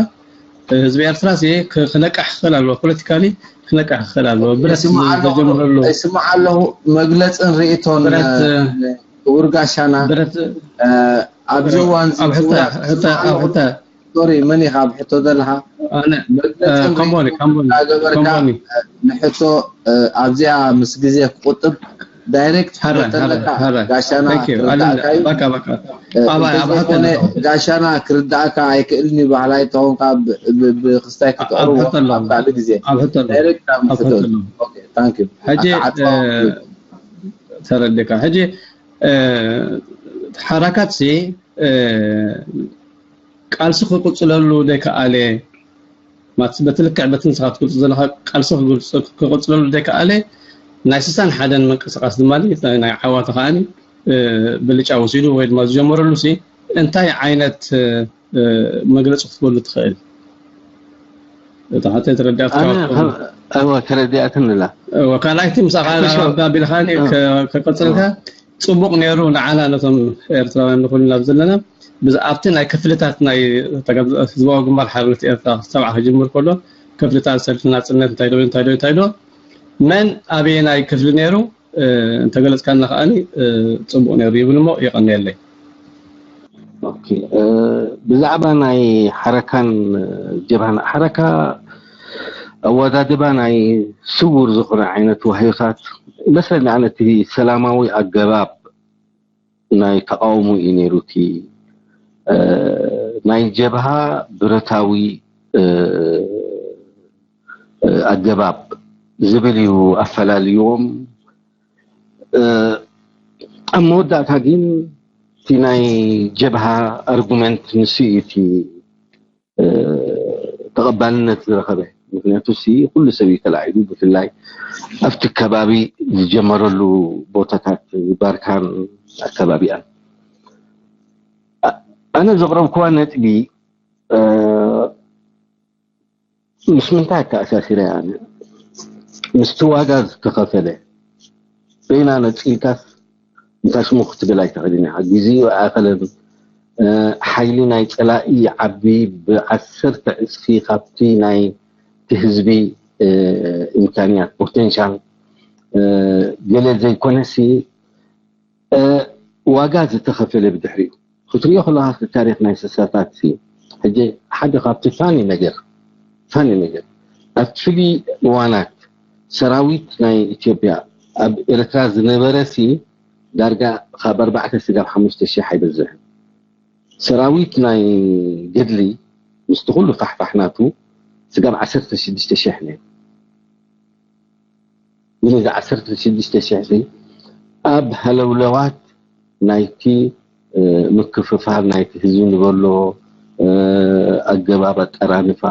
ህዝቢ ኤርትራ ክነቅሕ ክኽእል ኣለዎ፣ ፖለቲካሊ ክነቅሕ ክኽእል ኣለዎ። ብረት ዝጀምረሉ ይስማዕ ኣለኹ። መግለፅን ርእቶን ክቡር ጋሻና ኣብዚ እዋን ሶሪ፣ መን ኢኻ ኣብ ሕቶ ዘለኻ? መግለፅን ርእቶን እናገበርካ ንሕቶ ኣብዚኣ ምስ ግዜ ክቁጥብ ዳይሬክት ሕተተለካ ጋሻና ክርዳእካ እዩ። እንተዘይኮነ ጋሻና ክርዳእካ ኣይክእልን እዩ። ባህላይ ተኾንካ ብክስታይ ክትቀርቦ ኣብ ካልእ ግዜ ዳይሬክት ኣብ ሕተት። ሕጂ ተረዲእካ። ሕጂ ሓራካት ሲ ቃልሲ ክቅፅለሉ ዘይከኣለ ማለት በቲ ልክዕ በቲ ንስኻ ትገልጾ ዘለኻ ቃልሲ ክቅፅለሉ ዘይከኣለ ናይ ስሳን ሓደን ምንቅስቃስ ድማ ናይ ዓዋተ ከዓኒ ብልጫ ወሲዱ ወይ ድማ ዝጀመረሉ ሲ እንታይ ዓይነት መግለፂ ክትበሉ ትኽእል? እታ ሓተይ ተረዲኣትካ ተረዲኣትንላ ካልኣይቲ ምሳኻ ኣቢልኻኒ ከቀፅልካ ፅቡቕ ነይሩ ንዓና ነቶም ኤርትራውያን ንኹልና ዘለና ኣብቲ ናይ ክፍልታት ናይ ህዝባዊ ግንባር ሓርነት ኤርትራ ሰብዓ ክጅምር ከሎ ክፍልታት ሰልፊ ናፅነት እንታይ ዶ እንታይ ዶ እንታይ ዶ መን ኣበየናይ ክፍሊ ነይሩ እንተገለፅካና ከዓኒ ፅቡቕ ነይሩ ይብል እሞ የቐንየለይ። ብዛዕባ ናይ ሓረካን ጀብሃን ሓረካ ኣወዳድባ ናይ ስውር ዝኾነ ዓይነት ዋህዮታት መስለኒ ኣነ እቲ ሰላማዊ ኣገባብ ናይ ተቃውሞ እዩ ነይሩ። እቲ ናይ ጀብሃ ብረታዊ ኣገባብ ዝብል እዩ ኣፈላልይዎም። ኣብ መወዳእታ ግን እቲ ናይ ጀብሃ ኣርጉመንት ንሱ እዩ እቲ ተቐባልነት ዝረኸበ። ምክንያቱ ሲ ኩሉ ሰብ እዩ ተላዒሉ፣ ብፍላይ ኣብቲ ከባቢ ዝጀመረሉ ቦታታት ባርካን ኣከባቢኣን። ኣነ ዘቕረብኩዋ ነጥቢ ምስ ምንታይ ኣተኣሳሲረ ኣነ ምስቲ ዋጋ ዝተኸፈለ በይና ነፂልካስ እንታይ ሽሙ ክትብል ኣይትኽእልን ኢኻ። ግዜኡ ኣይኣኸለን። ሓይሊ ናይ ፀላኢ ይዓቢ ብዓሰርተ ዕፅፊ ካብቲ ናይ እቲ ህዝቢ ኢምካንያት ፖቴንሻል ገለ ዘይኮነሲ ዋጋ ዝተኸፈለ ብድሕሪኡ ክትሪኦ ከለካ እቲ ታሪክ ናይ ስሳታት ሲ ሕጂ ሓደ ካብቲ ፋኒ ነገር ፋኒ ነገር ኣብቲ ፍሉይ እዋናት ሰራዊት ናይ ኢትዮጵያ ኣብ ኤርትራ ዝነበረ ሲ ዳርጋ ካብ ኣርባዕተ ስጋብ ሓሙሽተ ሽሕ ኣይበዝሕን። ሰራዊት ናይ ገድሊ ምስቲ ኩሉ ፋሕፋሕ ናቱ ስጋብ ዓሰርተ ሽዱሽተ ሽሕ ነይሩ። ግን እዚ ዓሰርተ ሽዱሽተ ሽሕ እዚ ኣብ ሃለውለዋት ናይቲ ምክፍፋል ናይቲ ህዝቢ ንበሎ ኣገባብ ኣጠራንፋ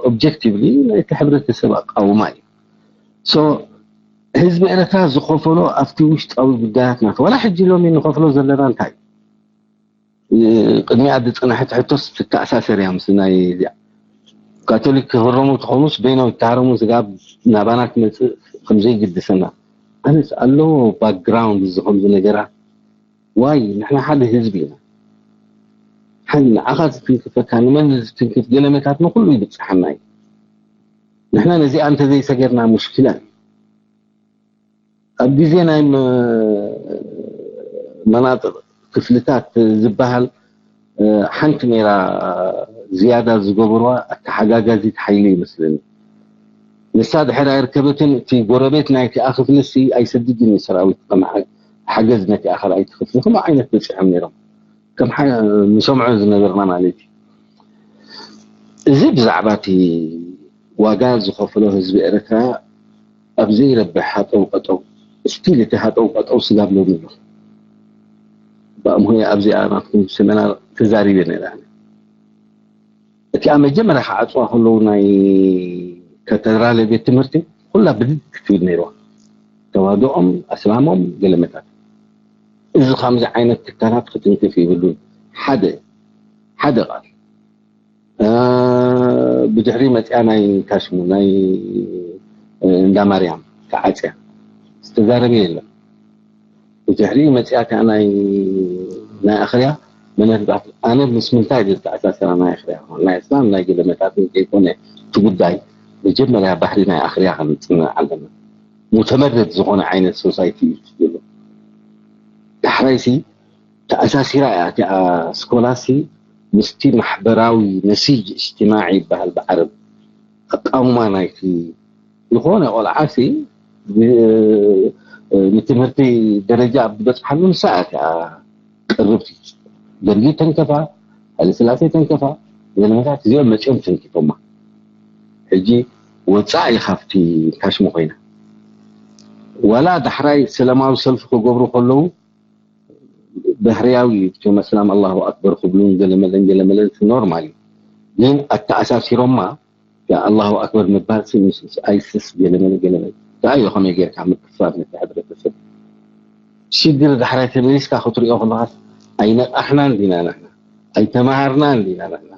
ኦብጀክቲቭሊ ናይቲ ሕብረተሰብ ኣቃውማ እዩ። ህዝቢ ኤረትራ ዝኸፈሎ ኣብቲ ውሽጣዊ ጉዳያት ናቱ ዋላ ሕጂ ሎሚ ንኸፍሎ ዘለና እንታይ እዩ? ቅድሚኣ ዝፅናሐት ሕቶስ ትተኣሳሰር እያ ምስ ናይ እዚኣ። ካቶሊክ ክህረሙ ትኾኑስ በይኖም ይተሃረሙ ስጋብ ናባና ትመፅእ ከምዘይግድሰና። ኣነስ ኣለዎ ባክግራውንድ እዚ ከምዚ ነገራት ዋይ ንሕና ሓደ ህዝቢ ኢና። ሓን ንዓኻ ዝትንክፈካ ንመን ዝትንክፍ ገለመታት ንኩሉ ይብፅሓና እዩ። ንሕና ነዚኣ እንተዘይሰገርና ሙሽኪላ እዩ። ኣብ ግዜ ናይ መናጥቕ ክፍልታት ዝበሃል ሓንቲ ነይራ ዝያዳ ዝገበርዋ ኣተሓጋጋዚት ሓይሊ ይመስለኒ። ንሳ ድሕር ኣይርከበትን እቲ ጎረቤት ናይቲኣ ክፍልሲ ኣይሰድድን እዩ ሰራዊት ከም ሓገዝ ነቲኣ ካልኣይቲ ክፍሊ ከምኡ ዓይነት በፂሖም ነይሮም ከም ንሰምዖ ዝነበርና ማለት እዩ። እዚ ብዛዕባ እቲ ዋጋ ዝኸፈሎ ህዝቢ ኤረትራ ኣብ ዘይረብሕ ሃጠው ቀጠው ስቲል እቲ ሃጠው ቀጠው ስጋብ ሎሚ ኣሎ። ብኣምሆይ ኣብዚኣ ናትኩም ሰመና ተዛሪበ ነይረ። እቲኣ መጀመርያ ክዓፅዋ ከለዉ ናይ ካተድራለ ቤት ትምህርቲ ኩላ ብድድ ክትብል ነይርዋ። ተዋህዶኦም ኣስላሞም ገለመታት እዚ ከምዚ ዓይነት ትካላት ክትንክፍ ይብሉን ሓደ ሓደ ቃል ብድሕሪ መፅያ ናይ ታሽሙ ናይ እንዳ ማርያም ተዓፅያ ዝተዛረበ የለን። ብድሕሪ መፅያ ከዓ ናይ ናይ ኣኽርያ መነርባት ኣነ ምስ ምንታይ ዝተኣሳሰራ ናይ ኣኽርያ ናይ እስላም ናይ ገለመታትን ዘይኮነ እቲ ጉዳይ መጀመርያ ባህሪ ናይ ኣኽርያ ክንፅንዕ ኣለና። ሙተመርድ ዝኾነ ዓይነት ሶሳይቲ እዩ ዝብሉ ዳሕራይሲ ተኣሳሲራ እያ እቲኣ ስኮላሲ ምስቲ ማሕበራዊ ነሲጅ እጅትማዒ ይበሃል ብዓረብ ኣቃውማ ናይቲ ዝኾነ ቆልዓሲ ንትምህርቲ ደረጃ ኣብ ዝበፅሓሉ ንሳ እያ እቲኣ ቅርብቲ ደርጊ ተንከፋ ሃይለስላሴ ተንከፋ ዘለመታት እዚኦም መፂኦም ተንኪፎማ ሕጂ ወፃእ እዩ ካብቲ ታሽሙ ኮይና ዋላ ዳሕራይ ሰላማዊ ሰልፊ ክገብሩ ከለዉ ባህርያዊ እዩ እቲ መስላም ኣላሁ ኣክበር ክብሉን ገለመለን ገለመለን እቲ ኖርማል እዩ ግን ኣተኣሳሲሮማ ኣላሁ ኣክበር ምባል ምስ ኣይስስ ገለመለ ገለመለ እንታይ እዩ ከመይ ጌርካ ምክፋል ነቲ ሕብረተሰብ ሽግር ዳሕራይ ተመሊስካ ክትሪኦ ከለካ ኣይነቃሕናን ዲና ንሕና ኣይተማሃርናን ዲና ንሕና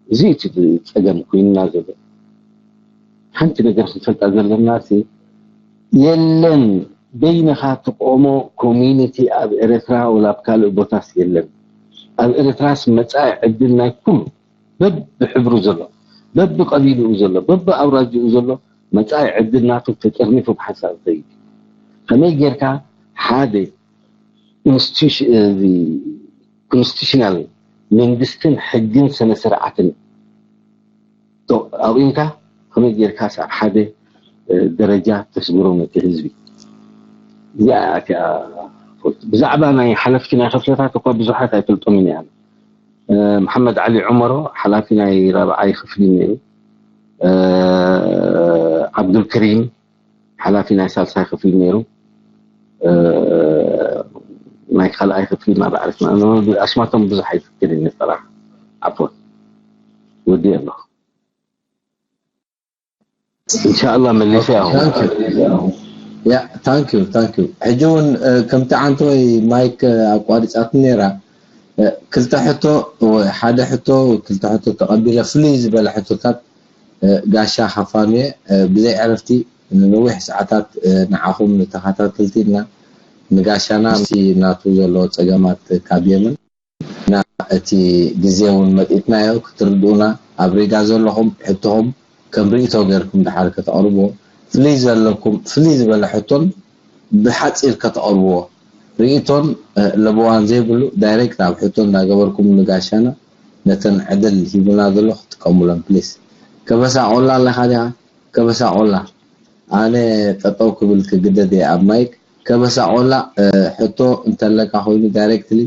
እዚ እቲ ፀገም ኮይንና ዘሎ ሓንቲ ነገር ክንፈልጣ ዘለና የለን በይንኻ ትቆሞ ኮሚኒቲ ኣብ ኤረትራ ወላ ኣብ ካልእ ቦታስ የለን ኣብ ኤረትራስ መፃኢ ዕድል ናይ ኩሉ በብሕብሩ ዘሎ በብቀቢልኡ ዘሎ በብኣውራጅኡ ዘሎ መፃኢ ዕድል ናቱ ተጠርኒፉ ብሓንሳብ ይኸይድ ከመይ ጌርካ ሓደ ኮንስቲቱሽናል መንግስትን ሕግን ስነ ስርዓትን ኣውኢንካ ከመይ ጌርካ ኣብ ሓደ ደረጃ ተስግሮ ነቲ ህዝቢ እዚኣ እቲኣ ብዛዕባ ናይ ሓለፍቲ ናይ ክፍለታት እኳ ብዙሓት ኣይፈልጦምን እያ መሓመድ ዓሊ ዑመሮ ሓላፊ ናይ ራብዓይ ክፍሊ ነይሩ ዓብዱልከሪም ሓላፊ ናይ ሳልሳይ ክፍሊ ነይሩ ናይ ካልኣይ ክፍሊ ማባዕርፍ ኣሽማቶም ብዙሕ ኣይፍክር እዩ ንጠራ ዓፎን ወዲ ኣለኹ ኢንሻኣላ መሊሰ ያው ያ ታንክ ዩ ታንክ ዩ ሕጂ እውን ከምቲ ዓንተወይ ማይክ ኣቋሪፃት ነራ ክልተ ሕቶ ሓደ ሕቶ ክልተ ሕቶ ተቐቢለ ፍሉይ ዝበለ ሕቶታት ጋሻ ካፋኑየ ብዘይ ዕረፍቲ ንነዊሕ ሰዓታት ንዓኹም ንተኸታተልቲ እና ንጋሻና ናቱ ዘለዎ ፀገማት ካብ የመን እና እቲ ግዜ እውን መጢጥናዮ ክትርድኡና ኣብ ሪጋ ዘለኹም ሕቶኹም ከም ርእቶ ገርኩም ድሓር ከተቕርብዎ ፍልይ ዘለኩም ፍልይ ዝበለ ሕቶን ብሓፂር ከተቕርብዎ ርእቶን ለበዋን ዘይብሉ ዳይሬክት ኣብ ሕቶ እንዳገበርኩም ንጋሻና ነተን ዕድል ሂቡና ዘሎ ክትጥቀሙለን ፕሊስ ከበሳ ቆላ ኣለካ ዲካ ከበሳ ቆላ ኣነ ጠጠው ክብል ክግደድ እየ ኣብ ማይክ ከበሳ ቆላ ሕቶ እንተለካ ኮይኑ ዳይሬክትሊ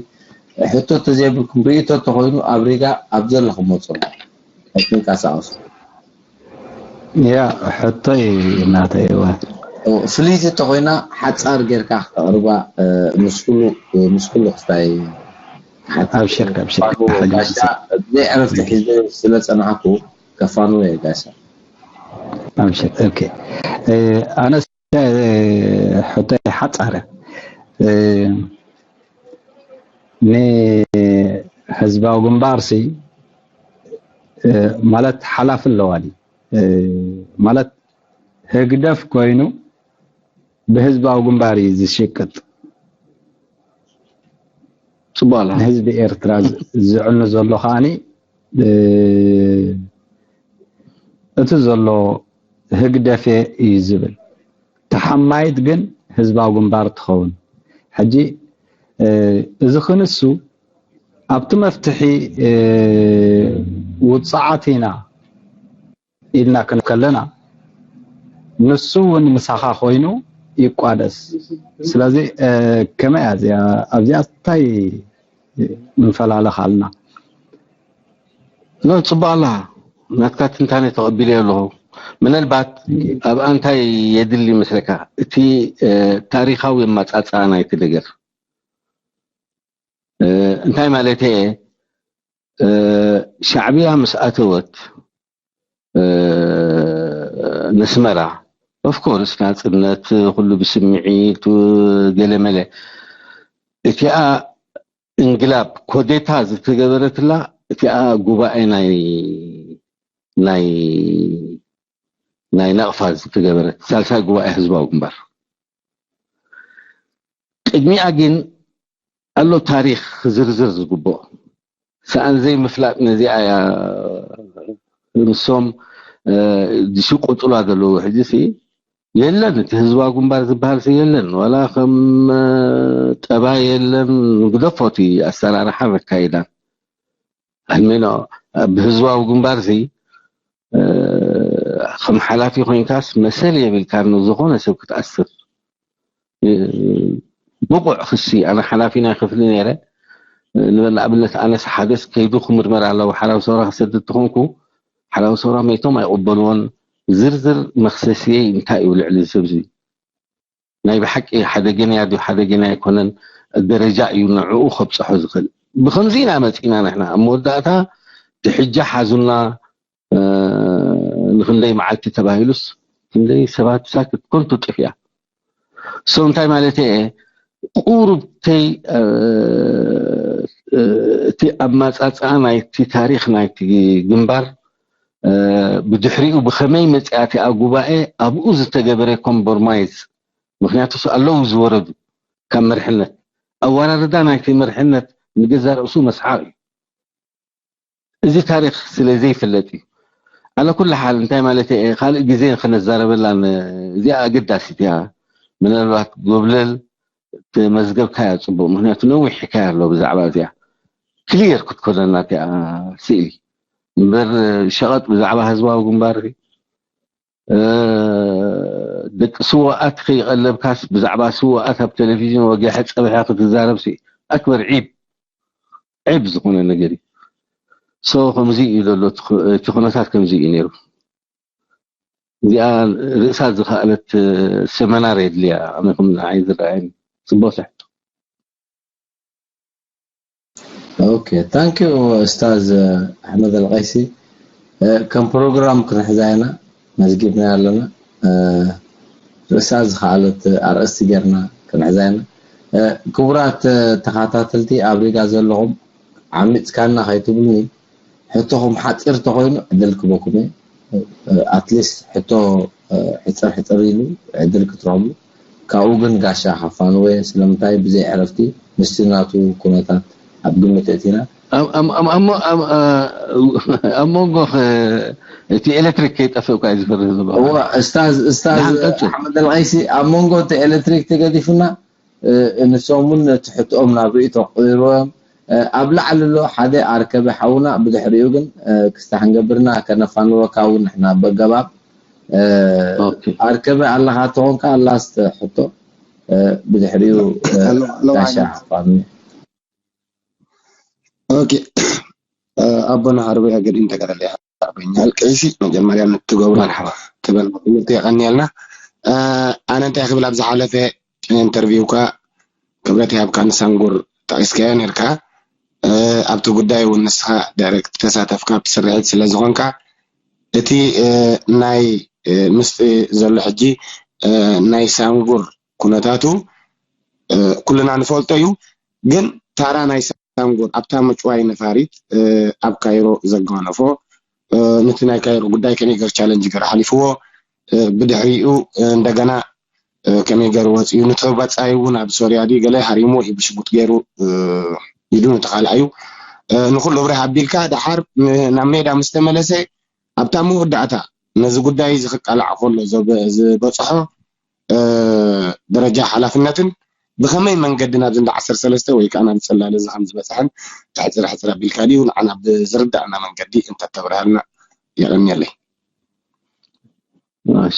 ሕቶ ተዘይብልኩም ርእቶ ተኮይኑ ኣብ ሪጋ ኣብ ዘለኹም መፁ ኣይትንቀሳቀሱ። ያ ሕቶይ እናተይወ ፍልይቲ ተኮይና ሓፃር ጌርካ ክተቅርባ ምስ ኩሉ ምስ ኩሉ ክስታይ ኣብሽር ኣብሽር ዘይዕረፍቲ ሒዘ ስለ ፀናሕኩ ከፋኑ እየ ጋሻ። ኣብሽር ኦኬ ኣነስ ሕቶይ ሓፃረ ንህዝባዊ ግንባርሲ ማለት ሓላፊ ኣለዋ ድዩ? ማለት ህግደፍ ኮይኑ ብህዝባዊ ግንባር እዩ ዝሽቅጥ። ፅቡቅ ኣላ ንህዝቢ ኤርትራ ዝዕኑ ዘሎ ከዓኒ እቲ ዘሎ ህግደፍ እዩ ዝብል ተሓማይት ግን ህዝባዊ ግንባር ትኸውን። ሕጂ እዚ ክንሱ ኣብቲ መፍትሒ ውፅዓት ኢና ኢልና ክንከለና ንሱ እውን ምሳኻ ኮይኑ ይቋደስ። ስለዚ ከመይ እያ እዚኣ ኣብዚኣ እንታይ ምፈላለኽ ኣልና? ኖ ፅቡቅ ኣላ ናትካ ትንታኔ ተቐቢለ ኣለኹ። ምናልባት ኣብ ኣንታይ የድሊ መስለካ እቲ ታሪኻዊ ኣማፃፅኣ ናይቲ ነገር እንታይ ማለት እየ ሻዕብያ ምስ ኣተወት ነስመራ ኦፍኮርስ ናፅነት ኩሉ ብስምዒት ገለመለ እቲኣ እንግላብ ኮዴታ ዝተገበረትላ እቲኣ ጉባኤ ናይ ናይ ናይ ናቕፋ ዝተገበረት ሳልሳይ ጉባኤ ህዝባዊ ግንባር ቅድሚኣ ግን ኣሎ ታሪኽ ክዝርዝር ዝግብኦ ሰኣን ዘይምፍላጥ ነዚኣ እያ ንሶም ዝሽቁጥላ ዘለዉ ሕጂ ሲ የለን እቲ ህዝባዊ ግንባር ዝበሃል ሲ የለን ዋላ ከም ጠባይ የለን ግደፎ እቲ ኣሰራርሓን ኣካይዳን ኣሜኖ ብህዝባዊ ግንባር ሲ ከም ሓላፊ ኮይንካስ መሰል የብልካ ንዝኾነ ሰብ ክትኣስር ብቑዕ ክሲ ኣነ ሓላፊ ናይ ክፍሊ ነይረ ንኣብነት ኣነስ ሓደስ ከይዱ ክምርመር ኣለዎ ሓላዊ ሰውራ ክሰድድ ተኾንኩ ሓላዊ ሰውራ መይቶም ኣይቕበልዎን ዝርዝር መክሰስየይ እንታይ እዩ ልዕሊ እዚ ሰብ እዚ ናይ ብሓቂ ሓደገንያ ድዩ ሓደገንያ ኣይኮነን ደረጃ እዩ ንዕኡ ከብፅሖ ዝኽእል ብከምዚ ኢና መፂና ንሕና ኣብ መወዳእታ ድሕጃ ሓዙና ንክንደይ መዓልቲ ተባሂሉስ ክንደይ ሰባት ሳክት ኮንቱ ጥፍያ so እንታይ ማለት እየ ቁሩብተይ እቲ ኣማፃፅኣ ናይቲ ታሪክ ናይቲ ግንባር ብድሕሪኡ ብከመይ መፅኣ እቲኣ ጉባኤ ኣብኡ ዝተገበረ ኮምቦርማይዝ ምክንያቱ ኣለዉ ዝወረዱ ካብ መርሕነት ኣወራርዳ ናይቲ መርሕነት ንገዛ ርእሱ መስሓቅ እዩ እዚ ታሪክ ስለ ዘይፍለጥ እዩ ኣለ ኩሉ ሓል እንታይ ማለት እየ ካልእ ግዜ ክነዛረበላ እዚኣ ኣገዳሲት እያ ምናልባት ጎብለል መዝገብካያ ፅቡቅ ምክንያቱ ነዊሕ ሕካያ ኣሎ ብዛዕባ እዚኣ ክሊየር ክትኮነና እቲኣ ስእሊ እምበር ሸቐጥ ብዛዕባ ህዝባዊ ግንባር ደቂ ስዋኣት ከይቐለብካስ ብዛዕባ ስዋኣት ኣብ ቴሌቪዥን ወጊሐ ፀብሐ ክትዛረብ ሲ ኣክበር ዒብ ዒብ ዝኾነ ነገር እዩ so ከምዚ እዩ ዘሎ እቲ ኩነታት ከምዚ እዩ ነይሩ እዚኣ ርእሳ ዝኸኣለት ሰመናር የድልያ ኣነ ከም ንዓይ ዝረኣየኒ ፅቡቅ ሕቶ Okay thank you ኡስታዝ ኣሕመድ ኣልቀይሲ ከም ፕሮግራም ክንሕዛ ኢና መዝጊብና ኣለና ርእሳ ዝኸኣለት ኣርእስቲ ጌርና ክንሕዛ ኢና ክቡራት ተኸታተልቲ ኣብ ሪጋ ዘለኹም ዓሚፅካና ከይትብሉኒ ሕቶኹም ሓፂር ተኾይኑ ዕድል ክበኩም እየ ኣትሊስት ሕቶ ሕፅር ሕፅር ኢሉ ዕድል ክትረኽቡ ካብኡ ግን ጋሻ ከፋንወ ስለምንታይ ብዘይ ዕረፍቲ ምስቲ ናቱ ኩነታት ኣብ ግምት እቲና ኣብ መንጎ እቲ ኤሌክትሪክ ከይጠፍእ እኳ እዩ ዝፈርህ ዘሎ እዋ እስታዝ እስታዝ ሓመድ ኣልቀይሲ ኣብ መንጎ እቲ ኤሌክትሪክ ተገዲፉና ንሶም እውን ነቲ ሕትኦም ናብ ርእይቶ ቀይርዎም ኣብ ላዕሊ ኣሎ ሓደ ኣርከበ ሓውና ብድሕሪኡ ግን ክስታሕ እንገብርና ከነፋንወካ እውን ንሕና በገባብ ኣርከበ ኣለኻ ተኾንካ ላስት ሕቶ ብድሕሪኡ ኦኬ። ኣቦና ሃርበይ ኣገዲም ተጋዳላይ ሓርበኛ ቀይሲ፣ መጀመርያ ንትገብሮ መርሓባ። ትበል ትምህርቲ የቐንየልና። ኣነ እንታይ ክብል ኣብ ዝሓለፈ ኢንተርቪውካ ክብረት ይሃብካ ንሳንጉር ጠቂስካዮ ነርካ። ኣብቲ ጉዳይ እውን ንስኻ ዳይሬክት ተሳተፍካ ኣብቲ ስርሒት ስለ ዝኾንካ እቲ ናይ ምስጢ ዘሎ ሕጂ ናይ ሳንጉር ኩነታቱ ኩልና ንፈልጦ እዩ። ግን ታራ ናይ ሳንጉር ኣብታ ምጭዋይ ነፋሪት ኣብ ካይሮ ዘጓነፎ ነቲ ናይ ካይሮ ጉዳይ ከመይ ገር ቻለንጅ ገር ሓሊፍዎ ብድሕሪኡ እንደገና ከመይ ገር ወፂኡ ንተባፃይ እውን ኣብ ሶርያ ድዩ ገለ ሃሪሞ እዩ ብሽጉጥ ገይሩ ኢዱ ንተኻልኣዩ ንኩሉ ብርህ ኣቢልካ ደሓር ናብ ሜዳ ምስ ተመለሰ ኣብታ መወዳእታ ነዚ ጉዳይ እዚ ክቃላዕ ከሎ ዝበፅሖ ደረጃ ሓላፍነትን ብኸመይ መንገዲ ናብዚ እንዳ ዓሰርተ ሰለስተ ወይ ከዓ ናብ ፅላለ እዚ ከም ዝበፅሐን ሕፅር ሕፅር ኣቢልካ ድዩ ንዓና ብዝርዳእና መንገዲ እንተተብርሃልና የቐንየለይ።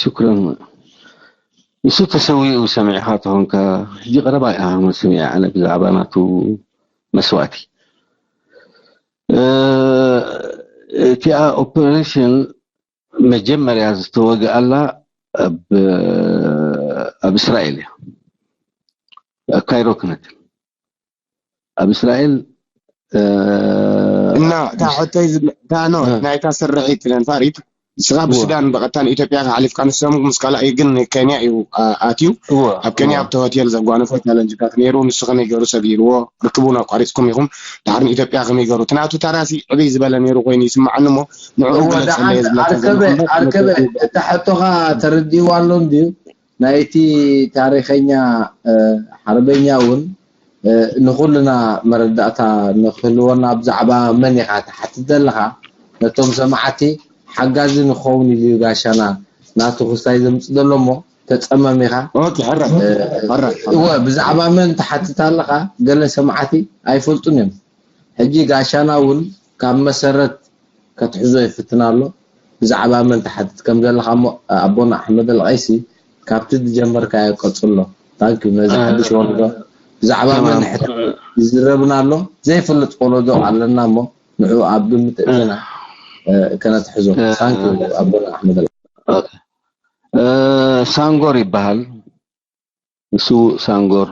ሽኩረን። ንሱ ተሰዊኡ ሰሚዕኻ ተኾንካ ሕጂ ቀረባ እያ ሰሚዐ ኣነ ብዛዕባ ናቱ መስዋእቲ እቲኣ ኦፐሬሽን መጀመርያ ዝተወግኣላ ኣብ እስራኤል እያ። ኣብ ካይሮ ክነትን ኣብ እስራኤል እና እታ ሕቶይ እታ ኖ ናይታ ስርሒት ነንፋሪት ንስኻ ብሱዳን ብቐጥታ ንኢትዮጵያ ሓሊፍካ ንሶም ምስ ካልኣይ ግን ንኬንያ እዩ ኣትዩ። ኣብ ኬንያ ኣብቲ ሆቴል ዘጓነፎ ቻለንጅታት ነይሩ። ንሱ ከመይ ገይሩ ሰጊርዎ ርክቡን ኣቋሪፅኩም ኢኹም ድሓር ንኢትዮጵያ ከመይ ገይሩ እቲ ናቱ ታራሲ ዕብይ ዝበለ ነይሩ ኮይኑ ይስማዓኒ እሞ ንዕኡ ግለፀለየ ዝብለካ ዘለኹ እምበር ኣርከበ እታ ሕቶኻ ተረዲእዋ ኣሎ እንድዩ ናይቲ ታሪኸኛ ሓርበኛ እውን ንኹልና መረዳእታ ንክህልወና ብዛዕባ መን ኢኻ ትሓትት ዘለኻ ነቶም ሰማዕቲ ሓጋዚ ንኸውን ኢሉ እዩ ጋሻና ናቱ ክስታይ ዘምፅእ ዘሎ እሞ ተፀመም ኢኻ ኦኬ ሕራይ ሕራይ እወ ብዛዕባ መን ትሓትት ኣለኻ ገለ ሰማዕቲ ኣይፈልጡን እዮም ሕጂ ጋሻና እውን ካብ መሰረት ከትሕዞ ይፍትን ኣሎ ብዛዕባ መን ትሓትት ከም ዘለኻ እሞ ኣቦና ኣሕመድ ኣልቀይሲ ካብቲ ዝጀመርካዮ ቀፅሎ ታንኪ ነዚ ሓድሽ ወለዶ ብዛዕባ መን ሕታ ይዝረብና ኣሎ ዘይፈልጥ ወለዶ ኣለና እሞ ንዑ ኣብ ግምት እትና ከነትሕዞ ታንኪ ኣቦና ኣሕመድ ሳንጎር ይበሃል ንሱ ሳንጎር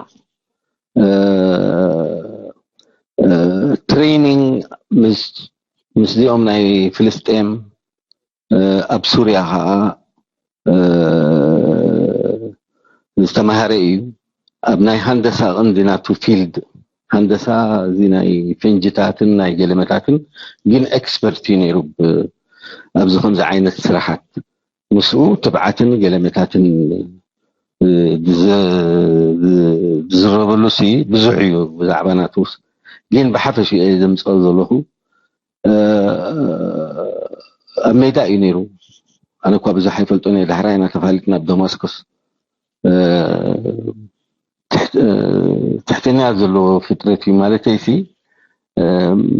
ትሬኒንግ ምስዚኦም ናይ ፍልስጤም ኣብ ሱርያ ከዓ ዝተማሃረ እዩ ኣብ ናይ ሃንደሳ ቀንዲ ናቱ ፊልድ ሃንደሳ እዚ ናይ ፈንጅታትን ናይ ገለመታትን ግን ኤክስፐርት እዩ ነይሩ ኣብዚ ከምዚ ዓይነት ስራሓት ምስኡ ትብዓትን ገለመታትን ዝዝረበሉ ሲ ብዙሕ እዩ ብዛዕባ ናትውስ ግን ብሓፈሽ እየ ዘምፅኦ ዘለኹ ኣብ ሜዳ እዩ ነይሩ ኣነ እኳ ብዙሕ ኣይፈልጦ ነ ዳሕራይ ኢና ተፋሊጥና ኣብ ደማስኮስ ትሕተኛ ዘለዎ ፍጥረት እዩ ማለተይ ሲ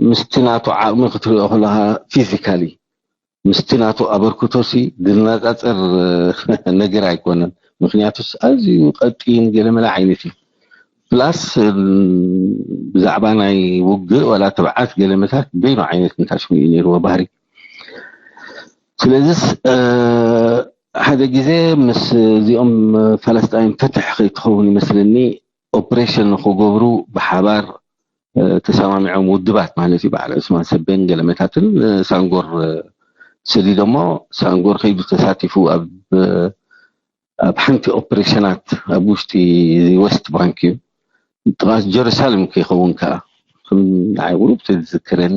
ምስቲ ናቱ ዓቕሚ ክትሪኦ ከለካ ፊዚካሊ ምስቲ ናቱ ኣበርክቶሲ ዝነፃፀር ነገር ኣይኮነን ምክንያቱስ ኣዝዩ ቀጢን ገለመለ ዓይነት እዩ ፕላስ ብዛዕባ ናይ ውግእ ዋላ ትብዓት ገለመታት በይኑ ዓይነት ንታሽሙ እዩ ነይርዎ ባህሪ ስለዚስ ሓደ ግዜ ምስ እዚኦም ፋለስጣይን ፍትሕ ከይትኸውን ይመስለኒ ኦፕሬሽን ንክገብሩ ብሓባር ተሰማሚዖም ውድባት ማለት እዩ በዓል ዑስማን ሰበን ገለመታትን ሳንጎር ሰዲዶሞ ሳንጎር ከይዱ ተሳቲፉ ኣብ ኣብ ሓንቲ ኦፕሬሽናት ኣብ ውሽጢ ዌስት ባንክ እዩ ጥቓስ ጀሩሳሌም ከይኸውን ከዓ ከም ንዓይ ቁሩብ ተዝዝክረኒ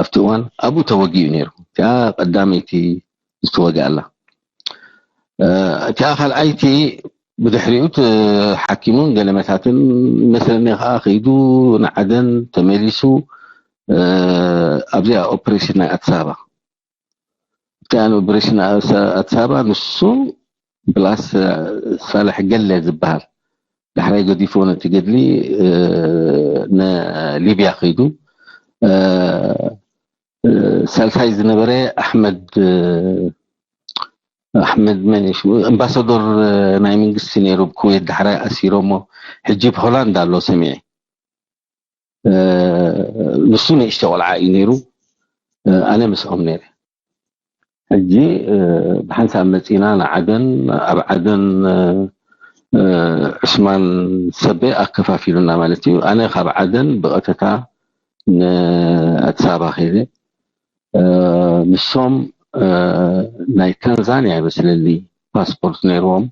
ኣብቲ እዋን ኣብኡ ተወጊኡ ነይሩ እቲኣ ቀዳመይቲ ዝተወግኣላ እቲኣ ካልኣይቲ ብድሕሪኡ ሓኪሙን ገለመታትን መስለኒ ከዓ ከይዱ ንዓደን ተመሊሱ ኣብዚኣ ኦፕሬሽን ናይ ኣዲስ ኣበባ እቲኣ ኦፕሬሽን ኣዲስ ኣበባ ንሱ ፕላስ ሳልሕ ገለ ዝበሃል ዳሕራይ ገዲፎ ነቲ ገድሊ ንሊብያ ከይዱ ሳልሳይ ዝነበረ ኣሕመድ ኣሕመድ መን እዩ ሽሙ? ኣምባሳዶር ናይ መንግስቲ ነይሩ ብኩዌት፣ ዳሕራይ ኣሲሮሞ። ሕጂ ብሆላንድ ኣሎ ሰሚዐ። ንሱ ንእሽተ ቆልዓ እዩ ነይሩ። ኣነ ምስኦም ነይረ። ሕጂ ብሓንሳብ መፂና ንዓደን፣ ኣብ ዓደን ዑስማን ሰበ ኣከፋፊሉና ማለት እዩ። ኣነ ካብ ዓደን ብቐጥታ ንኣዲስ ኣበባ ከይደ። ንሶም ናይ ታንዛንያ ይመስለኒ ፓስፖርት ነይርዎም፣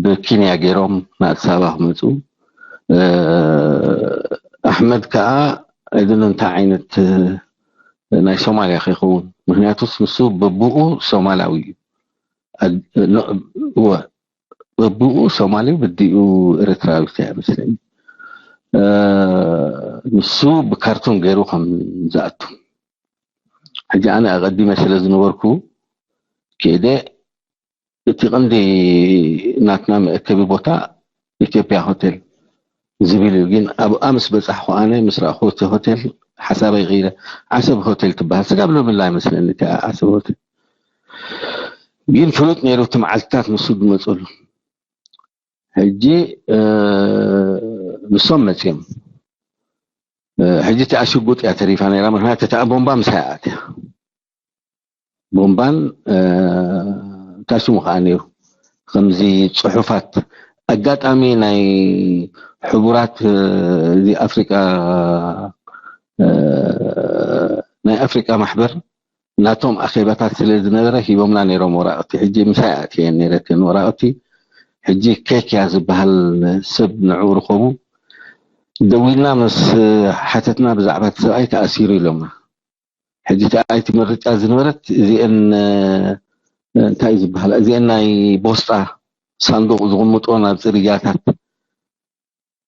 ብኪንያ ገይሮም ንኣዲስ ኣበባ ክመፁ። ኣሕመድ ከዓ እድን እንታይ ዓይነት ናይ ሶማልያ ከይኸውን፣ ምክንያቱስ ንሱ በብኡ ሶማላዊ እዩ። በብኡ ሶማሊ፣ ብዲኡ ኤርትራዊ ኣይመስለኒ። ንሱ ብካርቱን ገይሩ ከም ዝኣቱ። ሕጂ ኣነ ኣቐዲመ ስለ ዝነበርኩ ከይደ፣ እቲ ቀንዲ ናትና መእከቢ ቦታ ኢትዮጵያ ሆቴል ዝብል እዩ። ግን ኣብኣ ምስ በፃሕኩ፣ ኣነ ምስ ረኣኹ እቲ ሆቴል ሓሳበይ ቀይረ። ዓሰብ ሆቴል ትበሃል፣ ስጋብ ሎሚ ላ ይመስለኒ እቲኣ ዓሰብ ሆቴል። ግን ፍሉጥ ነይሩ እቲ መዓልትታት ንሱ ዝመፀሉ። ሕጂ ንሶም መፅዮም። ሕጂ እቲኣ ሽጉጥ እያ ተሪፋ ነይራ፣ ምክንያቱ እቲኣ ቦምባ ምሳይ ኣትያ። ቦምባን እንታይ ሽሙ ከዓ ነይሩ፣ ከምዚ ፅሑፋት፣ ኣጋጣሚ ናይ ሕቡራት እዚ ኣፍሪቃ፣ ናይ ኣፍሪቃ ማሕበር ናቶም ኣኼባታት ስለ ዝነበረ ሂቦምና ነይሮም ወራቕቲ። ሕጂ ምሳይ ኣእትየን ነይረ እተን ወራቕቲ። ሕጂ ኬክ እያ ዝበሃል ሰብ ንዕኡ ርከቡ። ደዊልና ምስ ሓተትና ብዛዕባ እቲ ሰብኣይ ተኣሲሩ ኢሎምና። ሕጂ እቲ ኣይቲ ምርጫ ዝነበረት እዚአን እንታይ ዝበሃላ፣ እዚአን ናይ ቦስጣ ሳንዱቕ ዝቕምጥዎ ናብ ፅርግያታት፣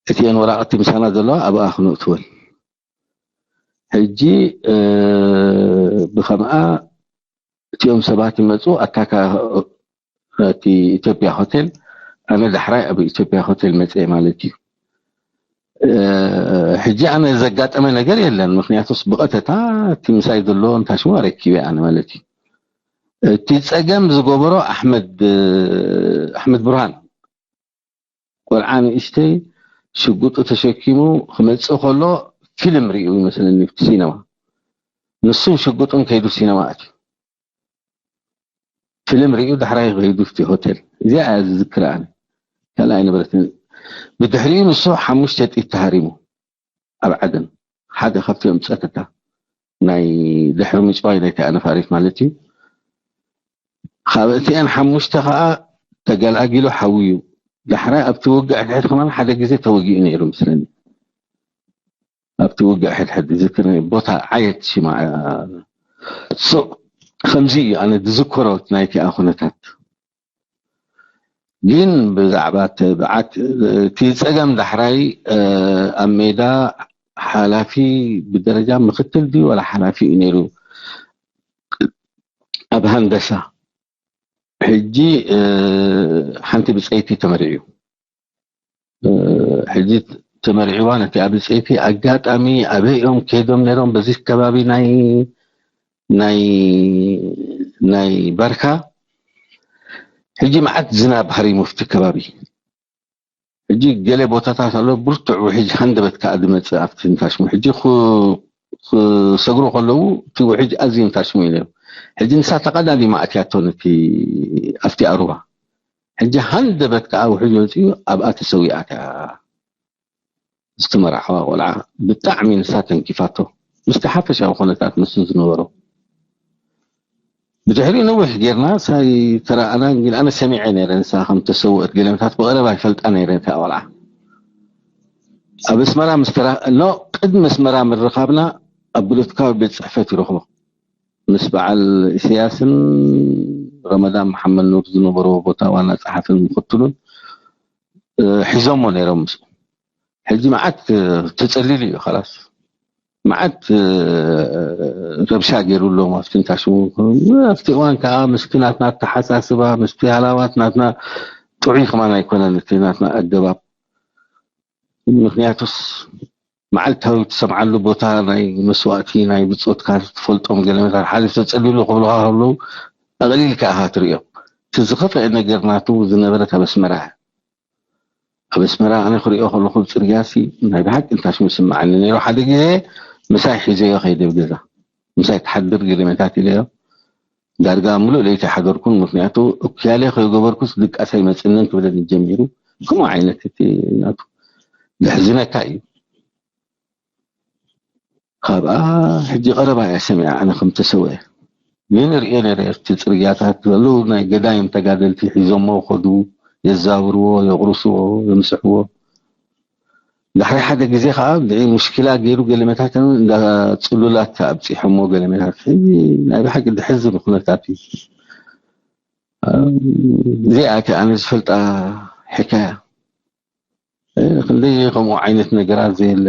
እቲአን ወራቕቲ ምሳና ዘለዋ ኣብኣ ክንእትወን። ሕጂ ብኸምኣ እቲኦም ሰባት ይመፁ፣ ኣታካ እቲ ኢትዮጵያ ሆቴል፣ ኣነ ዳሕራይ ኣብ ኢትዮጵያ ሆቴል መፅአ ማለት እዩ። ሕጂ ኣነ ዘጋጠመ ነገር የለን፣ ምክንያቱስ ብቐተታ እቲ ምሳይ ዘሎ እንታይ ሽሙ ኣረኪበ ኣነ ማለት እዩ። እቲ ፀገም ዝገበሮ ኣሕመድ ኣሕመድ ብርሃን፣ ቆልዓ ንእሽተይ ሽጉጡ ተሸኪሙ ክመፅእ ከሎ ፊልም ሪኡ ይመስለኒ ኣብቲ ሲነማ። ንሱን ሽጉጡን ከይዱ ሲነማ ኣትዩ። ፊልም ሪኡ ዳሕራይ ከይዱ ኣብቲ ሆቴል። እዚኣ እያ ዝዝክር ኣነ። ካልእ ኣይነበረትን። ብድሕሪኡ ንሱ ሓሙሽተ ጥይት ተሃሪሙ ኣብ ዓደን። ሓደ ካብቲኦም ፀጥታ ናይ ድሕሪ ምጭዋይ ናይቲ ኣነፋሪት ማለት እዩ። ካብ እቲአን ሓሙሽተ ከዓ ተገላጊሉ ሓውዩ። ዳሕራይ ኣብቲ ውግእ ሕድሕድ ከማን ሓደ ግዜ ተወጊኡ ነይሩ ምስለኒ። ኣብቲ ውግእ ሕድሕድ ዝዝክር ቦታ ዓየት ሽማ ሱቕ ከምዚ እዩ ኣነ ዝዝክሮ ናይቲኣ ኩነታት። ግን ብዛዕባ ትብዓት እቲ ፀገም ዳሕራይ ኣብ ሜዳ ሓላፊ ብደረጃ ምክትል ድዩ ዋላ ሓላፊ እዩ ነይሩ ኣብ ሃንደሳ። ሕጂ ሓንቲ ብፀይቲ ተመሪዑ። ሕጂ ተመሪዕዋ ነቲ ኣብ ብፀይቲ ኣጋጣሚ ኣበይ እዮም ከይዶም ነይሮም በዚ ከባቢ ናይ ናይ ናይ ባርካ። ሕጂ መዓት ዝናብ ሃሪሙ ኣብቲ ከባቢ። ሕጂ ገለ ቦታታት ኣሎ ብርቱዕ ውሕጅ ሃንደበት ከዓ ዝመፅእ ኣብቲ ንታሽሙ። ሕጂ ክሰግሩ ከለዉ እቲ ውሕጅ ኣዝዩ ንታሽሙ እዩ ነይሩ። ሕጂ ንሳ ተቐዳዲማ ኣትያቶ ነቲ ኣብቲ ኣሩባ። ሕጂ ሃንደበት ከዓ ውሕጅ መፅኡ ኣብኣ ተሰዊኣት እያ። ዝተመርዓዋ ቆልዓ ብጣዕሚ ንሳ ተንኪፋቶ ምስቲ ሓፈሻዊ ኩነታት ንሱ ዝነበሮ። ብድሕሪኡ ነዊሕ ጌርና ሳይ ተረኣና ግን ኣነ ሰሚዐ ነይረ ንሳ ከም ተሰውአት ገለመታት ብቐረባ ይፈልጣ ነይረ እታ ቆልዓ። ኣብ ኣስመራ ምስ ተራ ኖ ቅድሚ ኣስመራ ምርኻብና ኣብ ፖለቲካዊ ቤት ፅሕፈት ይረኽቦ ምስ በዓል ኢሳያስን ረመዳን መሓመድ ኑር ዝነበርዎ ቦታ ዋና ፀሓፍን ምክትሉን ሒዞሞ ነይሮም ምስኡ። ሕጂ መዓት ተፀሊሉ እዩ ላስ መዓት ረብሻ ገይሩ ኣለዎም ኣብቲ ንታሽሙ። ኣብቲ እዋን ከዓ ምስቲ ናትና ኣተሓሳስባ ምስቲ ሃላዋት ናትና ጥዑይ ከማን ኣይኮነን እቲ ናትና ኣገባብ። ምክንያቱስ መዓልታዊ ትሰምዓሉ ቦታ ናይ መስዋእቲ ናይ ብፆትካ ትፈልጦም ገለመታት ሓደ ተፀሊሉ ክብልካ ከለዉ ኣቕሊልካ ኢኻ ትርእዮም። እቲ ዝኸፍአ ነገር ናቱ ዝነበረት ኣብ ኣስመራ እያ። ኣብ ኣስመራ ኣነ ክሪኦ ከለኹ፣ ጽርግያሲ ናይ ብሓቂ እንታሽሙ ይስምዓኒ ነይሩ። ሓደ ግዜ ምሳይ ሒዘዮ ከይደ ኣብ ገዛ፣ ምሳይ ትሓድር ገለመታት ኢለዮ። ዳርጋ ምሉእ ለይቲ ሓደርኩን፣ ምኽንያቱ እኩያለይ ከይገበርኩስ ድቃስ ኣይመጽንን ክብለኒ ጀሚሩ። ከምኡ ዓይነት እቲ ናቱ ዘሕዝነካ እዩ። ካብኣ ሕጂ ቀረባ እያ ሰሚዓ ኣነ ከም ተሰውአ። ግን ርእየ ነይረ እቲ ጽርግያታት ዘለዉ ናይ ገዳይም ተጋደልቲ ሒዞሞ ከዱ፣ የዛውርዎ፣ የቕርስዎ፣ የምስሕዎ። ዳሕሪ ሓደ ግዜ ከኣ ብልዒ ሙሽኪላ ገይሩ ገለመታተን እንዳ ጽሉላት ኣብጺሖሞ ገለመታት። ሕጂ ናይ ብሓቂ ድሕዝን ኩነታት እዩ። እዚኣ እቲ ኣነ ዝፈልጣ ሕካያ። ክንደይ ከምኡ ዓይነት ነገራት ዘየለ።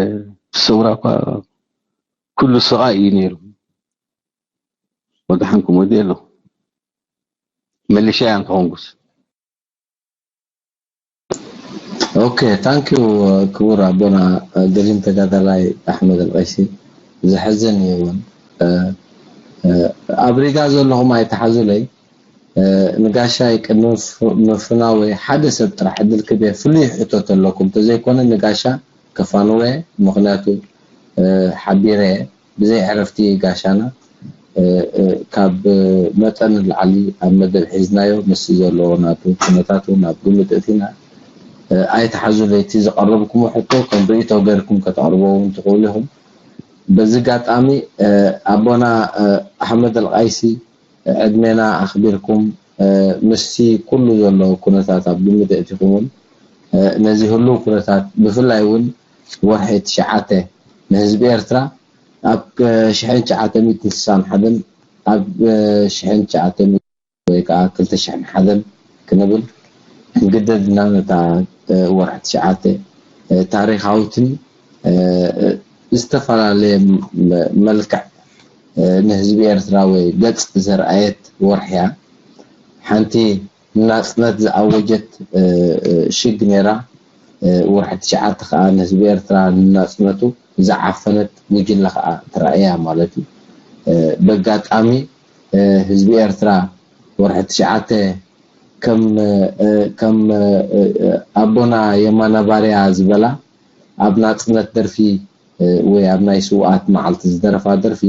ሰውራ እኳ ኩሉ ስቓይ እዩ ነይሩ። ወድሓንኩም ወዲ ኣለኹ። መሊሻ እያ እንተኾንኩስ። ኦኬ፣ ታንክ ዩ ክቡር ኣቦና ገዲም ተጋዳላይ ኣሕመድ ኣልቀይሲ። ዘሕዝን እዩ እውን። ኣብ ሪጋ ዘለኹም ኣይተሓዙለይ። ንጋሻይ ቅድሚ ምፍናወይ ሓደ ሰብ ጥራሕ ዕድል ክቤ ፍሉይ ሕቶ ተለኩም ተዘይኮነ ንጋሻ ከፋንወ። ምክንያቱ ሓቢረ ብዘይ ዕረፍቲ ጋሻና ካብ መጠን ንላዕሊ ኣብ መደብ ሒዝናዮ። ምስ ዘለዎ ናቱ ኩነታት እውን ኣብ ግምት እቲና ኣይትሓዙ ለይቲ ዝቐረብኩም ሕቶ ከም ርእቶ ገርኩም ከተቕርቦ እውን ትኽእሉ ኢኹም። በዚ ጋጣሚ ኣቦና ኣሕመድ ኣልቃይሲ ዕድሜና ኣኽቢርኩም ምስቲ ኩሉ ዘሎ ኩነታት ኣብ ግምት ኣእቲኹም እውን ነዚ ህሉው ኩነታት ብፍላይ እውን ወርሒ ትሽዓተ ንህዝቢ ኤርትራ ኣብ ሽሕን ትሽዓተ ሚእትን ስሳን ሓደን ኣብ ሽሕን ትሽዓተ ሚእትን ወይ ከዓ ክልተ ሽሕን ሓደን ክንብል ክንግደድ ኢና። ነታ ወርሒ ትሽዓተ ታሪኻዊትን ዝተፈላለየ መልክዕ ንህዝቢ ኤርትራ ወይ ገጽ ዘርኣየት ወርሒ እያ። ሓንቲ ንናጽነት ዝኣወጀት ሽግ ነይራ። ወርሒ ትሽዓተ ከዓ ንህዝቢ ኤርትራ ንናጽነቱ ዝዓፈነት ጉጅለ ከዓ ትረኣያ ማለት እዩ። በጋጣሚ ህዝቢ ኤርትራ ወርሒ ትሽዓተ ከም ኣቦና የማነ ባርያ ዝበላ ኣብ ናጽነት ደርፊ ወይ ኣብ ናይ ስውኣት መዓልቲ ዝደረፋ ደርፊ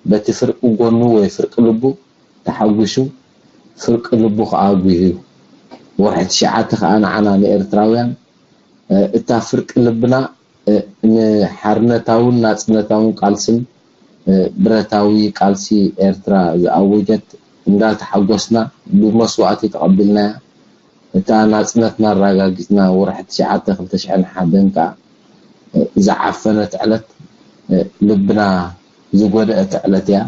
በቲ ፍርቂ ጎኑ ወይ ፍርቂ ልቡ ተሓጒሱ ፍርቂ ልቡ ከዓ ጉህዩ። ወርሒ ትሽዓተ ከዓ ንዓና ንኤርትራውያን እታ ፍርቂ ልብና ንሓርነታውን ናጽነታውን ቃልስን ብረታዊ ቃልሲ ኤርትራ ዝኣወጀት እንዳተሓጎስና ብመስዋእቲ ተቐቢልናያ። እታ ናጽነትና ኣረጋጊጽና ወርሒ ትሽዓተ ክልተ ሽሕን ሓደን ከኣ ዝዓፈነት ዕለት ልብና ዝጎደአት ዕለት እያ።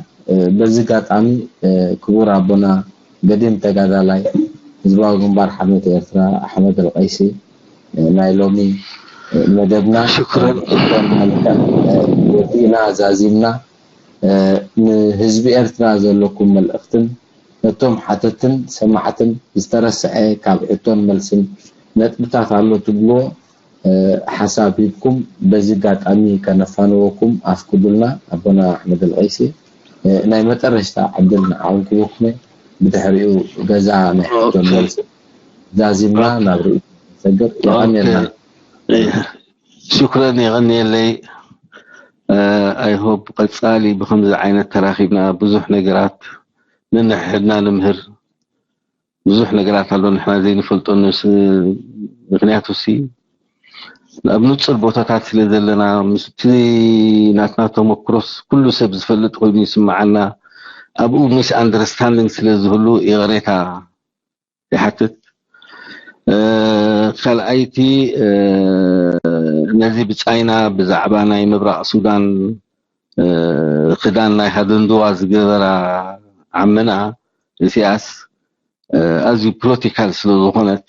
በዚ ኣጋጣሚ ክቡር ኣቦና ገዲም ተጋዳላይ ህዝባዊ ግንባር ሓርነት ኤርትራ ኣሕመድ ኣልቀይሲ ናይ ሎሚ መደብና ሽክረን። ወዲእና ዛዚምና ንህዝቢ ኤርትራ ዘለኩም መልእኽትን ነቶም ሓተትን ሰማዕትን ዝተረስዐ ካብ ሕቶን መልስን ነጥብታት ኣሎ ትብልዎ ሓሳብ ሂብኩም በዚ ኣጋጣሚ ከነፋንወኩም ኣፍቅዱልና። ኣቦና ኣሕመድ ኣልቀይሲ ናይ መጠረሽታ ዕድል ንዓኹም ክህበኩም እየ። ብድሕሪኡ ገዛ ናይ ሕቶን መልስን ዛዚምና ናብ ርእይቶ ሰገር የቐንየልና። ሽኩረን የቐንየለይ። I hope ቀጻሊ ብኸምዚ ዓይነት ተራኺብና ብዙሕ ነገራት ነንሕድና ንምህር። ብዙሕ ነገራት ኣሎ ንሕና ዘይንፈልጦ። ምክንያቱ ሲ ኣብ ንጹር ቦታታት ስለ ዘለና ምስቲ ናትና ተመክሮስ ኩሉ ሰብ ዝፈልጥ ኮይኑ ይስምዓና። ኣብኡ ሚስ ኣንደርስታንዲንግ ስለ ዝህሉ ይቕሬታ ይሓትት። ካልኣይቲ ነዚ ብጻይና ብዛዕባ ናይ ምብራቕ ሱዳን ክዳን ናይ ሃደንድዋ ዝገበራ ዓምና ኢሳያስ ኣዝዩ ፕሮቲካል ስለ ዝኾነት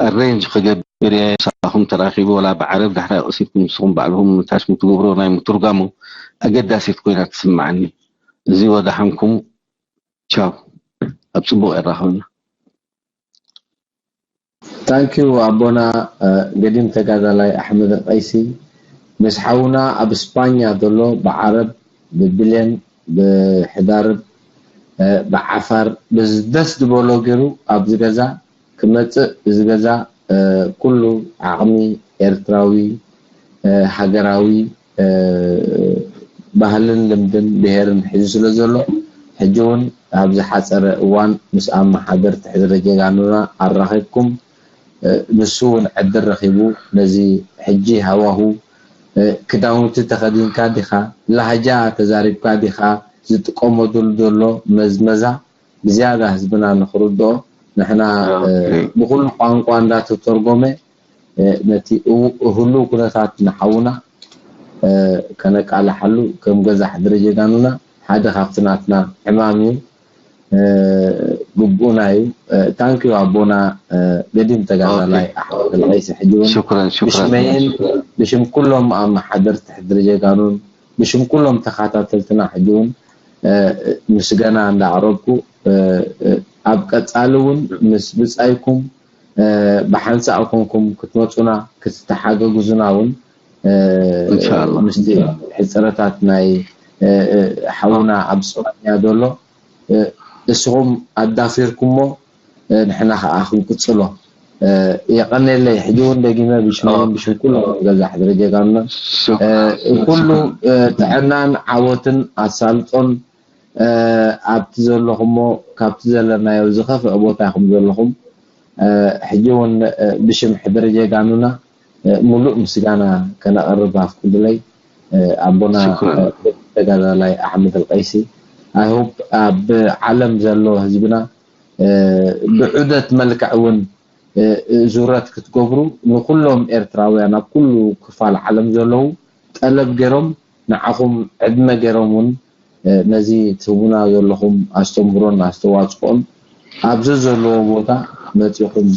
ኣሬንጅ ክገብር እየ። ምሳኹም ተራኺቡ ወላ ብዓረብ ዳሕራይ ቀሲልኩም ንስኹም ባዕልኹም ታሽሙ ትገብሮ ናይ ምትርጓሙ ኣገዳሲት ኮይና ትስምዓኒ። እዚ ወደሓንኩም። ቻው። ኣብ ጽቡቕ የራኽበና። ታንኪዩ ኣቦና ገዲም ተጋዳላይ ኣሕመድ ቀይሲ ምስ ሓውና ኣብ ስፓኛ ዘሎ ብዓረብ ብብሌን ብሕዳርብ ብዓፋር ብዝደስ ዝበሎ ገይሩ ኣብዚ ገዛ ክመፅእ፣ እዚ ገዛ ኩሉ ዓቕሚ ኤርትራዊ ሃገራዊ ባህልን ልምድን ብሄርን ሒዙ ስለ ዘሎ፣ ሕጂ እውን ኣብ ዝሓፀረ እዋን ምስ ኣመሓደርቲ ሕድረ ጀጋኑና ኣራኺብኩም ንሱ እውን ዕድል ረኺቡ ነዚ ሕጂ ሃዋሁ ክዳውንቲ ተኸዲንካ ዲኻ፣ ላህጃ ተዛሪብካ ዲኻ፣ ዝጥቀመሉ ዘሎ መዝመዛ ብዝያዳ ህዝብና ንኽርድኦ ንሕና ብኩሉ ቋንቋ እንዳተተርጎመ ነቲ ህሉው ኩነታት ንሓውና ከነቃልሓሉ ከም ገዛ ሕድሪ ጀጋኑና ሓደ ካብቲ ናትና ዕማም እዩ። ግቡእና እዩ። ታንኪዩ ኣቦና ገዲም ተጋዳላይ ኣሕመድ ቀይሲ ሕጂ እውን ብሽመይን ብሽም ኩሎም ኣመሓደርቲ ሕድሪ ጀጋኑን ብሽም ኩሎም ተኻታተልትና ሕጂ እውን ምስገና እንዳቕረብኩ ኣብ ቀጻሊ እውን ምስ ብጻይኩም ብሓንሳእ ኮንኩም ክትመጹና ክትተሓገግዙና እውን ምስቲ ሕፅረታት ናይ ሓውና ኣብ ስፓኛ ዘሎ እስኹም ኣዳፊርኩሞ ንሕና ከዓ ክንቅፅሎ የቐኔለይ። ሕጂ እውን ደጊመ ብሽመይን ብሽም ኩሎም ገዛ ሕድረ ጀጋኑና ኩሉ ጥዕናን ዓወትን ኣሳልጦን ኣብቲ ዘለኹሞ ካብቲ ዘለናዮ ዝኸፍአ ቦታ ኢኹም ዘለኹም። ሕጂ እውን ብሽም ሕድሪ ጀጋኑና ሙሉእ ምስጋና ከነቕርብ ኣፍቅዱለይ። ኣቦና ተጋዳላይ ኣሕመድ ኣልቀይሲ፣ I hope ኣብ ዓለም ዘሎ ህዝብና ብዑደት መልክዕ እውን ዙረት ክትገብሩ ንኩሎም ኤርትራውያን ኣብ ኩሉ ክፋል ዓለም ዘለዉ ጠለብ ገይሮም ንዓኹም ዕድመ ገይሮም እውን ነዚ ትህቡና ዘለኹም ኣስተምህሮን ኣስተዋፅኦን ኣብዚ ዘለዎ ቦታ መፂኹም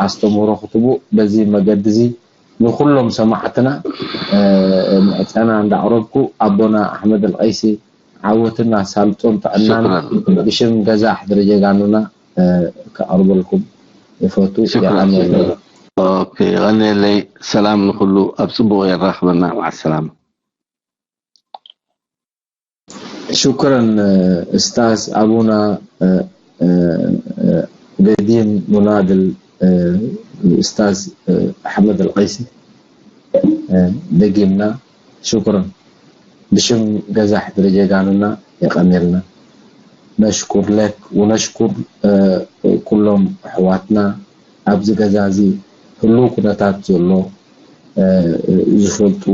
ኣስተምህሮ ክትቡ በዚ መገዲ እዚ ንኩሎም ሰማዕትና ምሕፀና እንዳቕረብኩ ኣቦና ኣሕመድ ኣልቀይሲ ዓወትን ኣሳልጦን ጥዕናን ብሽም ገዛ ሕድሪ ጀጋኑና ከቕርበልኩም ይፈቱ። የቐንየለይ። የቐንየለይ። ሰላም ንኩሉ ኣብ ፅቡቕ የራኽበና። ማዓ ሰላም። ሽኩረን እስታዝ ኣቡና ገዲም ሙናድል እስታዝ ኣሕመድ ኣልቀይሲ ደጊምና ሽኩረን ብሽም ገዛ ሕድሪ ጀጋኑና የቐንየልና። ነሽኩር ለክ ወነሽኩር ኩሎም ኣሕዋትና ኣብዚ ገዛ እዚ ህሉው ኩነታት ዘሎ ዝፈልጡ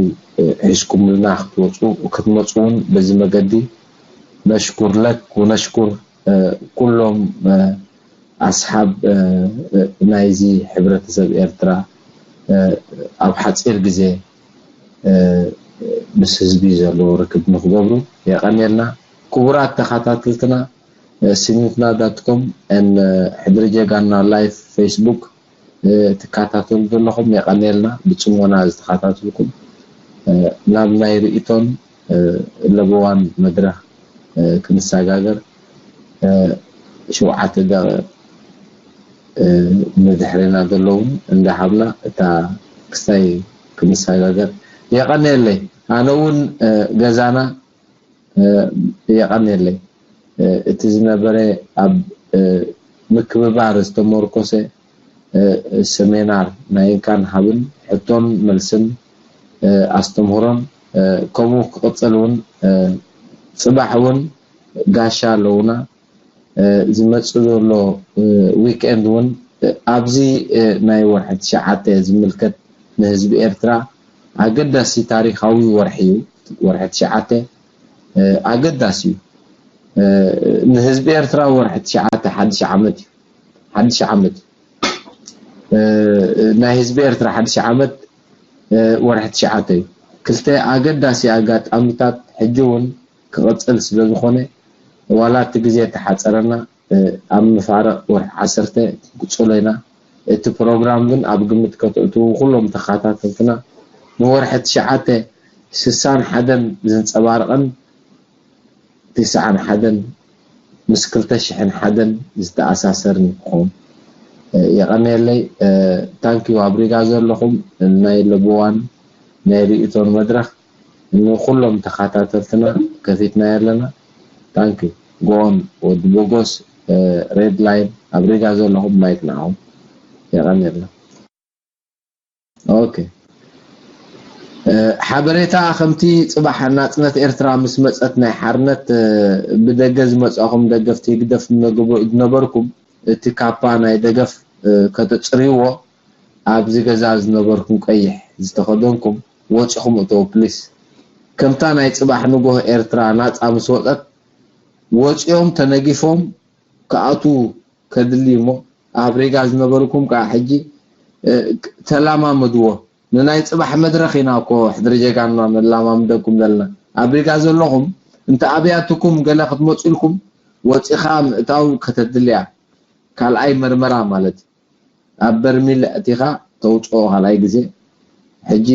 ሒዝኩምልና ክትወፁ ክትመፁ እውን በዚ መገዲ ነሽኩር ለክ ወነሽኩር ኩሎም ኣስሓብ ናይዚ ሕብረተሰብ ኤርትራ ኣብ ሓፂር ግዜ ምስ ህዝቢ ዘለዎ ርክብ ንክገብሩ የቐንየልና። ክቡራት ተኸታተልትና ሲኒትና ዳት ኮም ን ሕድሪ ጀጋና ላይፍ ፌስቡክ ትከታተሉ ዘለኹም የቐንየልና። ብፅሞና ዝተኸታተልኩም ናብ ናይ ርእይቶን ለበዋን መድረኽ ክንሰጋገር ሸውዓተ ደቂቕ ንድሕሬና ዘለውን እንዳሃብና እታ ክስታይ ክንሰጋገር የቐንየለይ። ኣነ እውን ገዛና የቐንየለይ እቲ ዝነበረ ኣብ ምክብባር ዝተመርኮሰ ሰሜናር ናይ እንካን ሃብን ሕቶን መልስን ኣስተምህሮን ከምኡ ክቕፅል እውን ፅባሕ እውን ጋሻ ኣለውና። ዝመፅእ ዘሎ ዊክኤንድ እውን ኣብዚ ናይ ወርሒ ትሽዓተ ዝምልከት ንህዝቢ ኤርትራ ኣገዳሲ ታሪካዊ ወርሒ እዩ። ወርሒ ትሽዓተ ኣገዳሲ እዩ ንህዝቢ ኤርትራ። ወርሒ ትሽዓተ ሓድሽ ዓመት እዩ። ሓድሽ ዓመት ናይ ህዝቢ ኤርትራ ሓድሽ ዓመት ወርሒ ትሽዓተ እዩ። ክልተ ኣገዳሲ ኣጋጣሚታት ሕጂ እውን ክቕፅል ስለ ዝኾነ ዋላ እቲ ግዜ ተሓፀረና ኣብ ምፋርቕ ወርሒ ዓሰርተ ክንቅፅሎ ኢና። እቲ ፕሮግራም ግን ኣብ ግምት ከተእትዉ ኩሎም ተኸታተልትና ንወርሒ ትሽዓተ ስሳን ሓደን ዝንፀባርቕን ትስዓን ሓደን ምስ ክልተ ሽሕን ሓደን ዝተኣሳሰርን ክኸውን የቐንየለይ። ታንኪዩ ኣብ ሪጋ ዘለኹም ናይ ለበዋን ናይ ርእይቶን መድረኽ ንኩሎም ተኸታተልትና ከፊትና ኣለና። ታንኪዩ። ጎን ወዲ ቦጎስ ሬድ ላይን ኣብ ሪጋ ዘለኹም ማይክ ንዓኹም የቐንየልና። ኦኬ ሓበሬታ ከምቲ ጽባሕ ናጽነት ኤርትራ ምስ መጸት ናይ ሓርነት ብደገ ዝመጻኹም ደገፍቲ ህግደፍ ዝነበርኩም እቲ ካፓ ናይ ደገፍ ከተጽርይዎ ኣብዚ ገዛ ዝነበርኩም ቀይሕ ዝተኸደንኩም ወጺኹም እተው ፕሊስ። ከምታ ናይ ጽባሕ ንጎህ ኤርትራ ናጻ ምስ ወጸት ወጺኦም ተነጊፎም ክኣትዉ ከድሊ እሞ ኣብ ሪጋ ዝነበርኩም ከዓ ሕጂ ተላማመድዎ። ንናይ ጽባሕ መድረኽ ኢና እኮ ሕድሪ ጀጋኑና ነላማምደኩም ዘለና። ኣብ ሪጋ ዘለኹም እንተ ኣብያትኩም ገለ ክትመጹ ኢልኩም ወጺኻ ምእታው ከተድልያ ካልኣይ መርመራ ማለት ኣብ በርሚል ኣእቲኻ ተውፅኦ ካልኣይ ግዜ። ሕጂ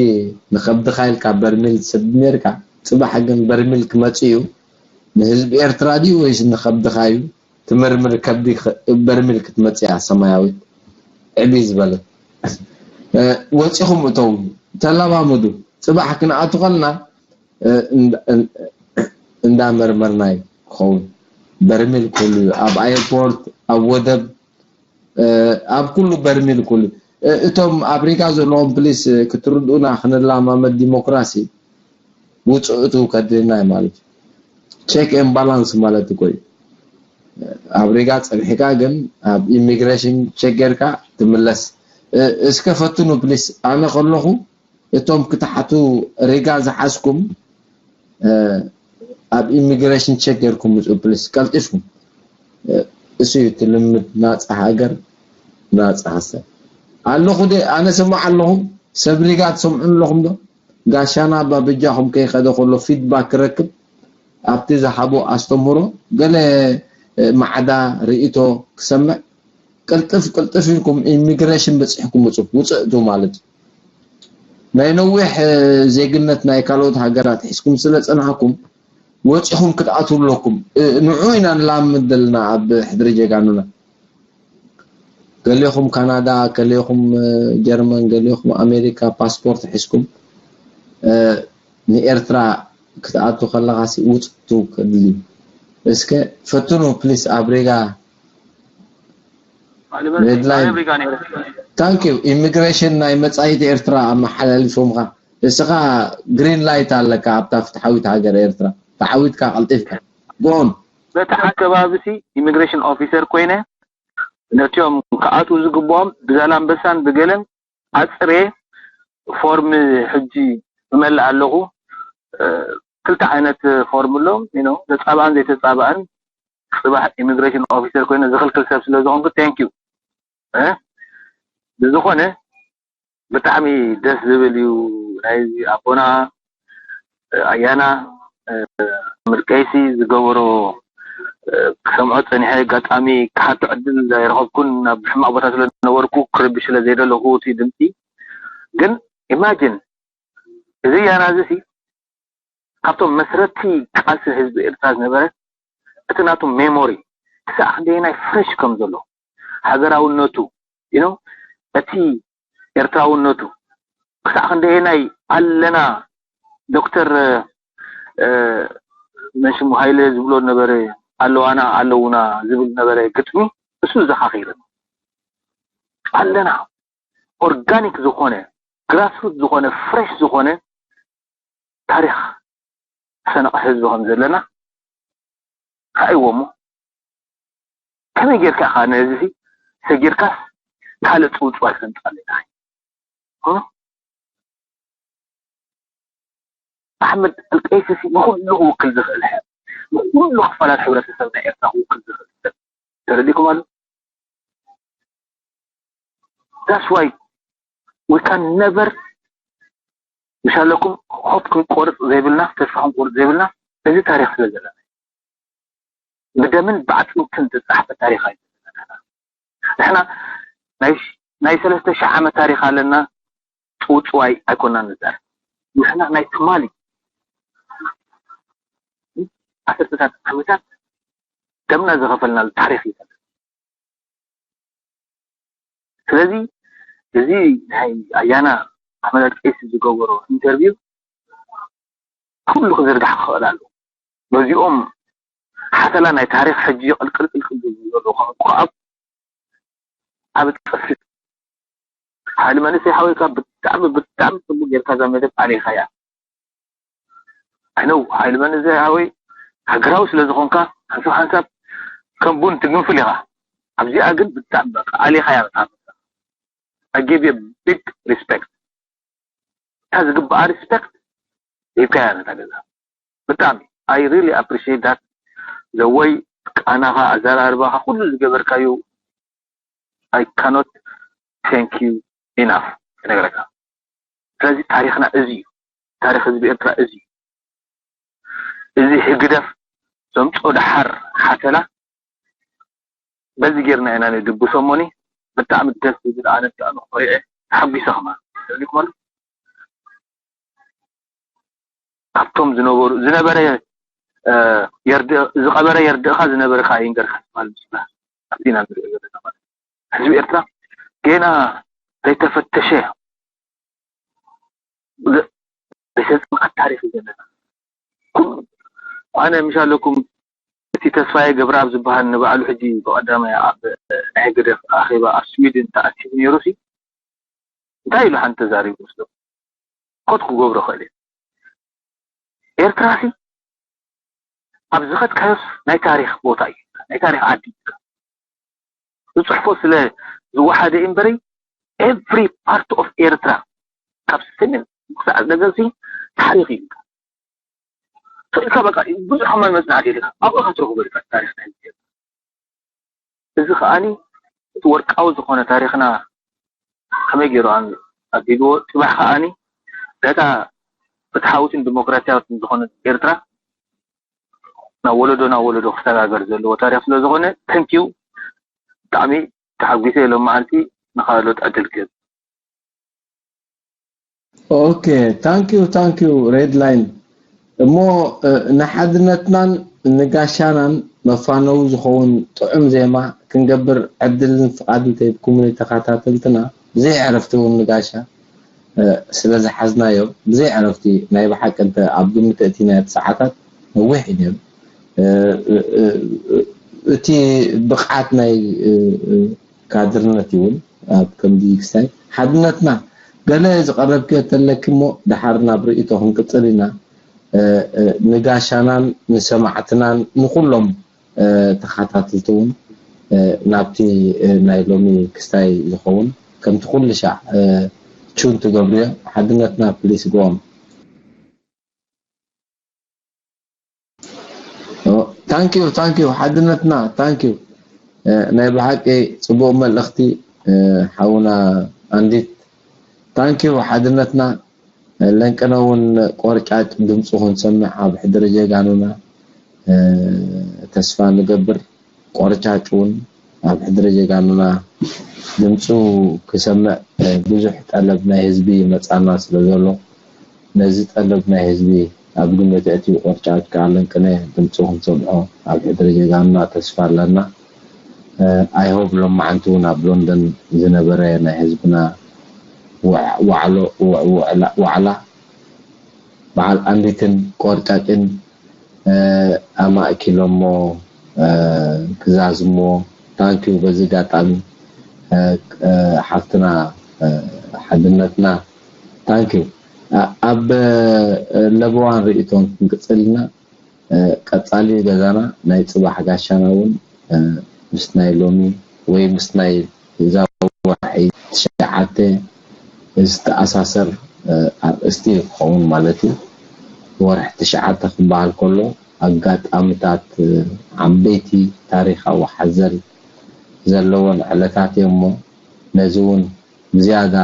ንኸብድኻ ኢልካ በርሚል ትሰድድ ነርካ፣ ፅባሕ ግን በርሚል ክመፅእ እዩ። ንህዝቢ ኤርትራ ድዩ ወይስ ንኸብድኻ እዩ? ትምርምር ከብዲ በርሚል ክትመፅእ እያ ሰማያዊት ዕብይ ዝበለት። ወፂኹም እቶም ተለማመዱ። ፅባሕ ክንኣቱ ከልና እንዳመርመርና እዩ ክኸውን። በርሚል ኩሉ እዩ ኣብ ኣየርፖርት ኣብ ወደብ ኣብ ኩሉ በርሚል ኩሉ እቶም ኣብ ሪጋ ዘለዎም ፕሊስ ክትርድኡና ክንላማመድ ዲሞክራሲ ውፅእቱ ከድልና እዩ ማለት እዩ። ቸክ ኤን ባላንስ ማለት እኮ እዩ። ኣብ ሪጋ ፀኒሕካ ግን ኣብ ኢሚግሬሽን ቸክ ጌርካ ትምለስ። እስከ ፈትኑ ፕሊስ ኣነ ከለኹ እቶም ክትሓቱ ሪጋ ዝሓዝኩም ኣብ ኢሚግሬሽን ቸክ ጌርኩም ምፁ ፕሊስ ቀልጢፍኩም። እሱ እዩ እቲ ልምድ ናፃ ሃገር ናፃ ሃሰብ ኣለኹ ደ ኣነ ስማዕ ኣለኹ። ሰብ ሪጋ ትሰምዑ ኣለኹም ዶ? ጋሻና ኣባ በጃኹም ከይኸደ ከሎ ፊድባክ ክረክብ ኣብቲ ዝሃቦ ኣስተምህሮ ገለ ማዕዳ ርእቶ ክሰምዕ ቅልጥፍ ቅልጥፍ ኢልኩም ኢሚግሬሽን በፂሕኩም ውፁ ውፅእቱ ማለት እዩ። ናይ ነዊሕ ዜግነት ናይ ካልኦት ሃገራት ሒዝኩም ስለ ፀናሕኩም ወፂኹም ክትኣትዉ ኣለኩም። ንዑ ኢና ንላምድ ዘለና ኣብ ሕድሪ ጀጋኑና። ገሌኹም ካናዳ፣ ገሌኹም ጀርመን፣ ገሌኹም ኣሜሪካ ፓስፖርት ሒዝኩም ንኤርትራ ክትኣቱ ከለኻሲ ውፅእቱ ከድሊ። እስከ ፈትኑ ፕሊስ ኣብ ሬጋ ሬድ ላይን። ታንክ ዩ ኢሚግሬሽን ናይ መጻኢት ኤርትራ ኣመሓላሊፎምኻ። እስኻ ግሪን ላይት ኣለካ ኣብታ ፍትሓዊት ሃገር ኤርትራ። ተዓዊትካ ቀልጢፍካ ጎን። በቲ ኣከባቢ ሲ ኢሚግሬሽን ኦፊሰር ኮይነ ነቲኦም ክኣትዉ ዝግብኦም ብዛላምበሳን ብገለን ኣፅሬ ፎርም ሕጂ እመልእ ኣለኹ። ክልተ ዓይነት ፎርም ኣሎ፣ you know፣ ዘፃብኣን ዘይተፃብኣን። ፅባሕ ኢሚግሬሽን ኦፊሰር ኮይነ ዝኽልክል ሰብ ስለ ዝኾንኩ thank you። ብዝኾነ ብጣዕሚ ደስ ዝብል እዩ ናይ ኣቦና ኣያና ምርቀይሲ ዝገበሮ ክሰምዖ ፀኒሐ ኣጋጣሚ ክሓቶ ዕድል ኣይረኸብኩን ናብ ሕማቕ ቦታ ስለ ዝነበርኩ ክርብሽ ስለ ዘይደለኹ እቲ ድምፂ ግን ኢማጅን እዚ ኣያና እዚ ሲ ካብቶም መስረቲ ቃልሲ ህዝቢ ኤርትራ ዝነበረ እቲ ናቱ ሜሞሪ ክሳዕ ክንደየናይ ፍሬሽ ከም ዘሎ ሃገራውነቱ you know እቲ ኤርትራውነቱ ክሳዕ ክንደየናይ ኣለና ዶክተር መን ሽሙ ሃይለ ዝብሎ ነበረ ኣለዋና ኣለውና ዝብል ነበረ ግጥሚ እሱ ዘኻኺርኒ ኣለና ኦርጋኒክ ዝኾነ ግራስሩት ዝኾነ ፍሬሽ ዝኾነ ታሪኽ ዝሰነቐ ህዝቢ ከም ዘለና ርኣይዎ እሞ ከመይ ጌርካ ኢኻ ነዚ ሰጊርካስ ካልእ ፅውፅዋይ ክተምፅኣሉ ኢኻ ኣሕመድ ኣልቀይሲ ንኩሉ ክውክል ዝኽእል ንኩሉ ክፋላት ሕብረተሰብ ናይ ኤርትራ ክውክል ዝኽእል ሰብ ተረዲእኩም ኣሎ that's why we can never ምሻለኩም ሆፕ ክንቆርፅ ዘይብልና ተስፋ ክንቆርፅ ዘይብልና እዚ ታሪክ ስለ ዘለና ብደምን ብኣጥንትን ዝተፃሕፈ ታሪክ ኣይ ንሕና ናይ ሰለስተ ሺሕ ዓመት ታሪክ ኣለና ፅውፅዋይ ኣይኮናን ንዛር ንሕና ናይ ትማሊ ዓሰርተታት ዓመታት ደምና ዝኸፈልናሉ ታሪክ እዩ ስለዚ እዚ ናይ ኣያና ኣመላልቀይሲ ዝገበሮ ኢንተርቪው ኩሉ ክዝርጋሕ ክኽእል ኣለዎ በዚኦም ሓተላ ናይ ታሪኽ ሕጂ ቅልቅል ቅልቅል ዝብል ዘሎ ካብ ኣብ ጠፊ ሓይሊ መንእሰይ ሓወይካ ብጣዕሚ ብጣዕሚ ጽቡቅ ጌርካ እዛ መደብ ኣሊኻያ። ኣነው ሓይሊ መንእሰይ ሓወይ ሃገራዊ ስለ ዝኾንካ ሓንሳብ ሓንሳብ ከም ቡን ትግንፍል ኢኻ። ኣብዚኣ ግን ብጣዕሚ በቃ ኣሊኻያ በጣዕሚ። I give you big respect። እታ ዝግባኣ respect ሂብካያ ነታ ገዛ። ብጣዕሚ I really appreciate that። ዘወይ ቃናኻ ኣዘራርባኻ ኩሉ ዝገበርካዩ I cannot thank you enough ክነግረካ። ስለዚ ታሪኽና እዚ እዩ። ታሪኽ ህዝቢ ኤርትራ እዚ እዩ። እዚ ህግደፍ ዘምጾ ደሓር ሓተላ በዚ ጌርና ኢና ንድብሶ እሞኒ ብጣዕሚ ደስ ዝብል ኣነ ብጣዕሚ ኮሪዐ ተሓጒሰ ከማን። ስለዚ ክበሉ ካብቶም ዝነበሩ ዝነበረ ዝቐበረ የርድእኻ ዝነበረ ከዓ ይንገርካ ትበሃል ምስላ ኣብቲ ኢና ንሪኦ ዘለና ማለት ህዝቢ ኤርትራ ገና ዘይተፈተሸ ዘይተፀምዐ ታሪክ እዩ ዘለና። ኩሉ ኣነ ምሽ ኣለኩም እቲ ተስፋዬ ገብረኣብ ዝበሃል ንባዕሉ ሕጂ ብቐዳማይ ኣብ ናይ ህግደፍ ኣኼባ ኣብ ስዊድን ተኣኪቡ ነይሩ ሲ እንታይ ኢሉ ሓንቲ ተዛሪቡ መስሎ ኮት ክገብሮ ክእል እየ ኤርትራ ሲ ኣብ ዝኸድካዮስ ናይ ታሪክ ቦታ እዩ ናይ ታሪክ ዓዲ እዩ ዝፅሕፎ ስለ ዝወሓደ እምበሪ every part of ኤርትራ ካብ ሰሜን ክሳዕ ደገሲ ታሪክ እዩ ኢልካ በቃ ብዙሕ ከማን መፅናዕቲ የለካ ኣብኡ ኢካ ትረክቦ ኢልካ ታሪክ ናይ ህዝቢ ኤርትራ እዚ ከዓኒ እቲ ወርቃዊ ዝኾነ ታሪክና ከመይ ገይሩ ኣቢልዎ ፅባሕ ከዓኒ ነታ ፍትሓዊትን ዲሞክራሲያዊትን ዝኾነት ኤርትራ ናብ ወለዶ ናብ ወለዶ ክሰጋገር ዘለዎ ታሪክ ስለዝኾነ thank you ብጣዕሚ ተሓጒሰ ሎም መዓልቲ ንካልኦት ዕድል ክህብ ኦኬ thank you thank you red line እሞ ንሓድነትናን ንጋሻናን መፋነዊ ዝኸውን ጥዑም ዜማ ክንገብር ዕድልን ፍቓድን ተሂብኩምኒ ተኸታተልትና ብዘይ ዕረፍቲ እውን ንጋሻ ስለ ዝሓዝናዮ ብዘይ ዕረፍቲ ናይ ብሓቂ እንተ ኣብ ግምት እቲናዮ እቲ ሰዓታት ነዊሕ እዩ ነይሩ እቲ ብቕዓት ናይ ካድርነት እውን ኣብ ከምዚ ክስታይ ሓድነትና ገለ ዝቐረብክዮ ተለኪ እሞ ደሓር ናብ ርእይቶ ክንቅፅል ኢና ንጋሻናን ንሰማዕትናን ንኩሎም ተኸታተልቲ እውን ናብቲ ናይ ሎሚ ክስታይ ዝኸውን ከምቲ ኩሉ ሻዕ ቹን ትገብርዮ ሓድነትና please go on thank you thank you ሓድነትና thank you ናይ ብሓቂ ፅቡቅ መልእክቲ ሓውና ኣንዲት thank you ሓድነትና ለንቅነ እውን ቆርጫጭ ድምፁ ክንሰምዕ ኣብ ሕድሪ ጀጋኑና ተስፋ ንገብር ቆርጫጭ እውን ኣብ ሕድሪ ጀጋኑና ድምፁ ክሰምዕ ብዙሕ ጠለብ ናይ ህዝቢ ይመፃና ስለ ዘሎ ነዚ ጠለብ ናይ ህዝቢ ኣብ ግምት ኣእትዩ ቆርጫጭ ከዓ ለንቅነ ድምፁ ክንሰምዖ ኣብ ሕድሪ ጀጋኑና ተስፋ ኣለና። I hope ሎማዓንቲ እውን ኣብ ሎንደን ዝነበረ ናይ ህዝብና ዋዕላ በዓል ኣንዲትን ቆርጫጭን ኣማእኪሎሞ ክዛዝምዎ thank you በዚ ኣጋጣሚ ሓፍትና ሓድነትና thank you ኣብ ለበዋን ርእይቶን ክንቅፅል ኢና ቀፃሊ ገዛና ናይ ፅባሕ ጋሻና እውን ምስ ናይ ሎሚ ወይ ምስ ናይ እዛ ወርሒ ትሽዓተ ዝተኣሳሰር ኣርእስቲ ክኸውን ማለት እዩ። ወርሒ ትሽዓተ ክበሃል ከሎ ኣጋጣምታት ዓበይቲ ታሪኻዊ ሓዘል ዘለዎን ዕለታት እዮም እሞ ነዚ እውን ብዝያዳ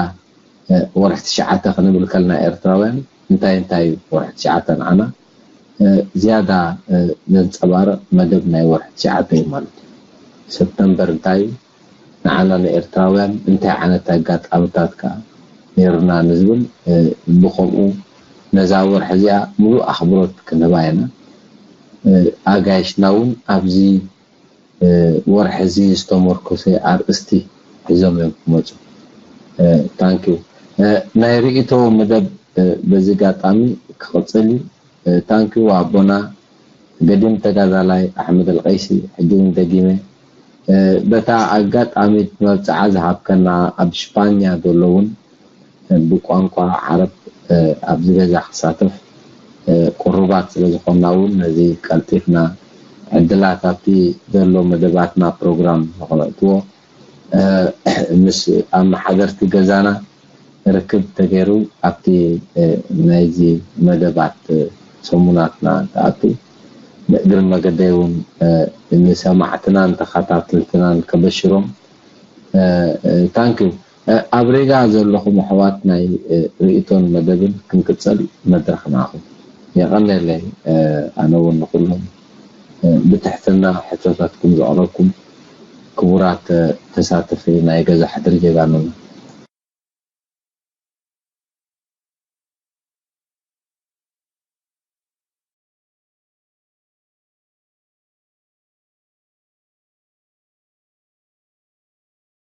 ወርሒ ትሽዓተ ክንብል ከለና ኤርትራውያን እንታይ እንታይ እዩ ወርሒ ትሽዓተ ንዓና ዝያዳ ዘንፀባርቕ መደብ ናይ ወርሒ ትሽዓተ እዩ ማለት እዩ። ሰፕተምበር እንታይ እዩ ንዓና ንኤርትራውያን እንታይ ዓይነት ኣጋጣምታት ከኣ ነይሩና ንዝብል ብኸምኡ ነዛ ወርሒ እዚኣ ሙሉእ ኣኽብሮት ክንህባ ኢና። ኣጋይሽና እውን ኣብዚ ወርሒ እዚ ዝተመርኮሰ ኣርእስቲ ሒዞም እዮም ክመፁ። ታንኪዩ ናይ ርእይቶ መደብ በዚ ኣጋጣሚ ክቕፅል እዩ። ታንኪዩ ኣቦና ገዲም ተጋዳላይ ኣሕመድ ኣልቀይሲ፣ ሕጂ እውን ደጊመ በታ ኣጋጣሚ መብፅዓ ዝሃብከና ኣብ ሽፓኛ ዘሎ እውን ብቋንቋ ዓረብ ኣብዚ ገዛ ክሳተፍ ቅሩባት ስለ ዝኾንና እውን ነዚ ቀልጢፍና ዕድላት ኣብቲ ዘሎ መደባትና ፕሮግራም ንኽነእትዎ ምስ ኣመሓደርቲ ገዛና ርክብ ተገይሩ ኣብቲ ናይዚ መደባት ሰሙናትና ተኣቱ ንእግሪ መገደይ እውን ንሰማዕትናን ተኸታተልትናን ከበሽሮም ታንኪዩ ኣብ ሬጋ ዘለኹም ኣሕዋት ናይ ርእቶን መደብን ክንቅፀል መድረኽ ንዓኹም የቐነለይ ኣነ እውን ንኩሎም ብትሕትና ሕቶታትኩም ዘቕረብኩም ክቡራት ተሳተፊ ናይ ገዛ ሕድሪ ጀጋኑና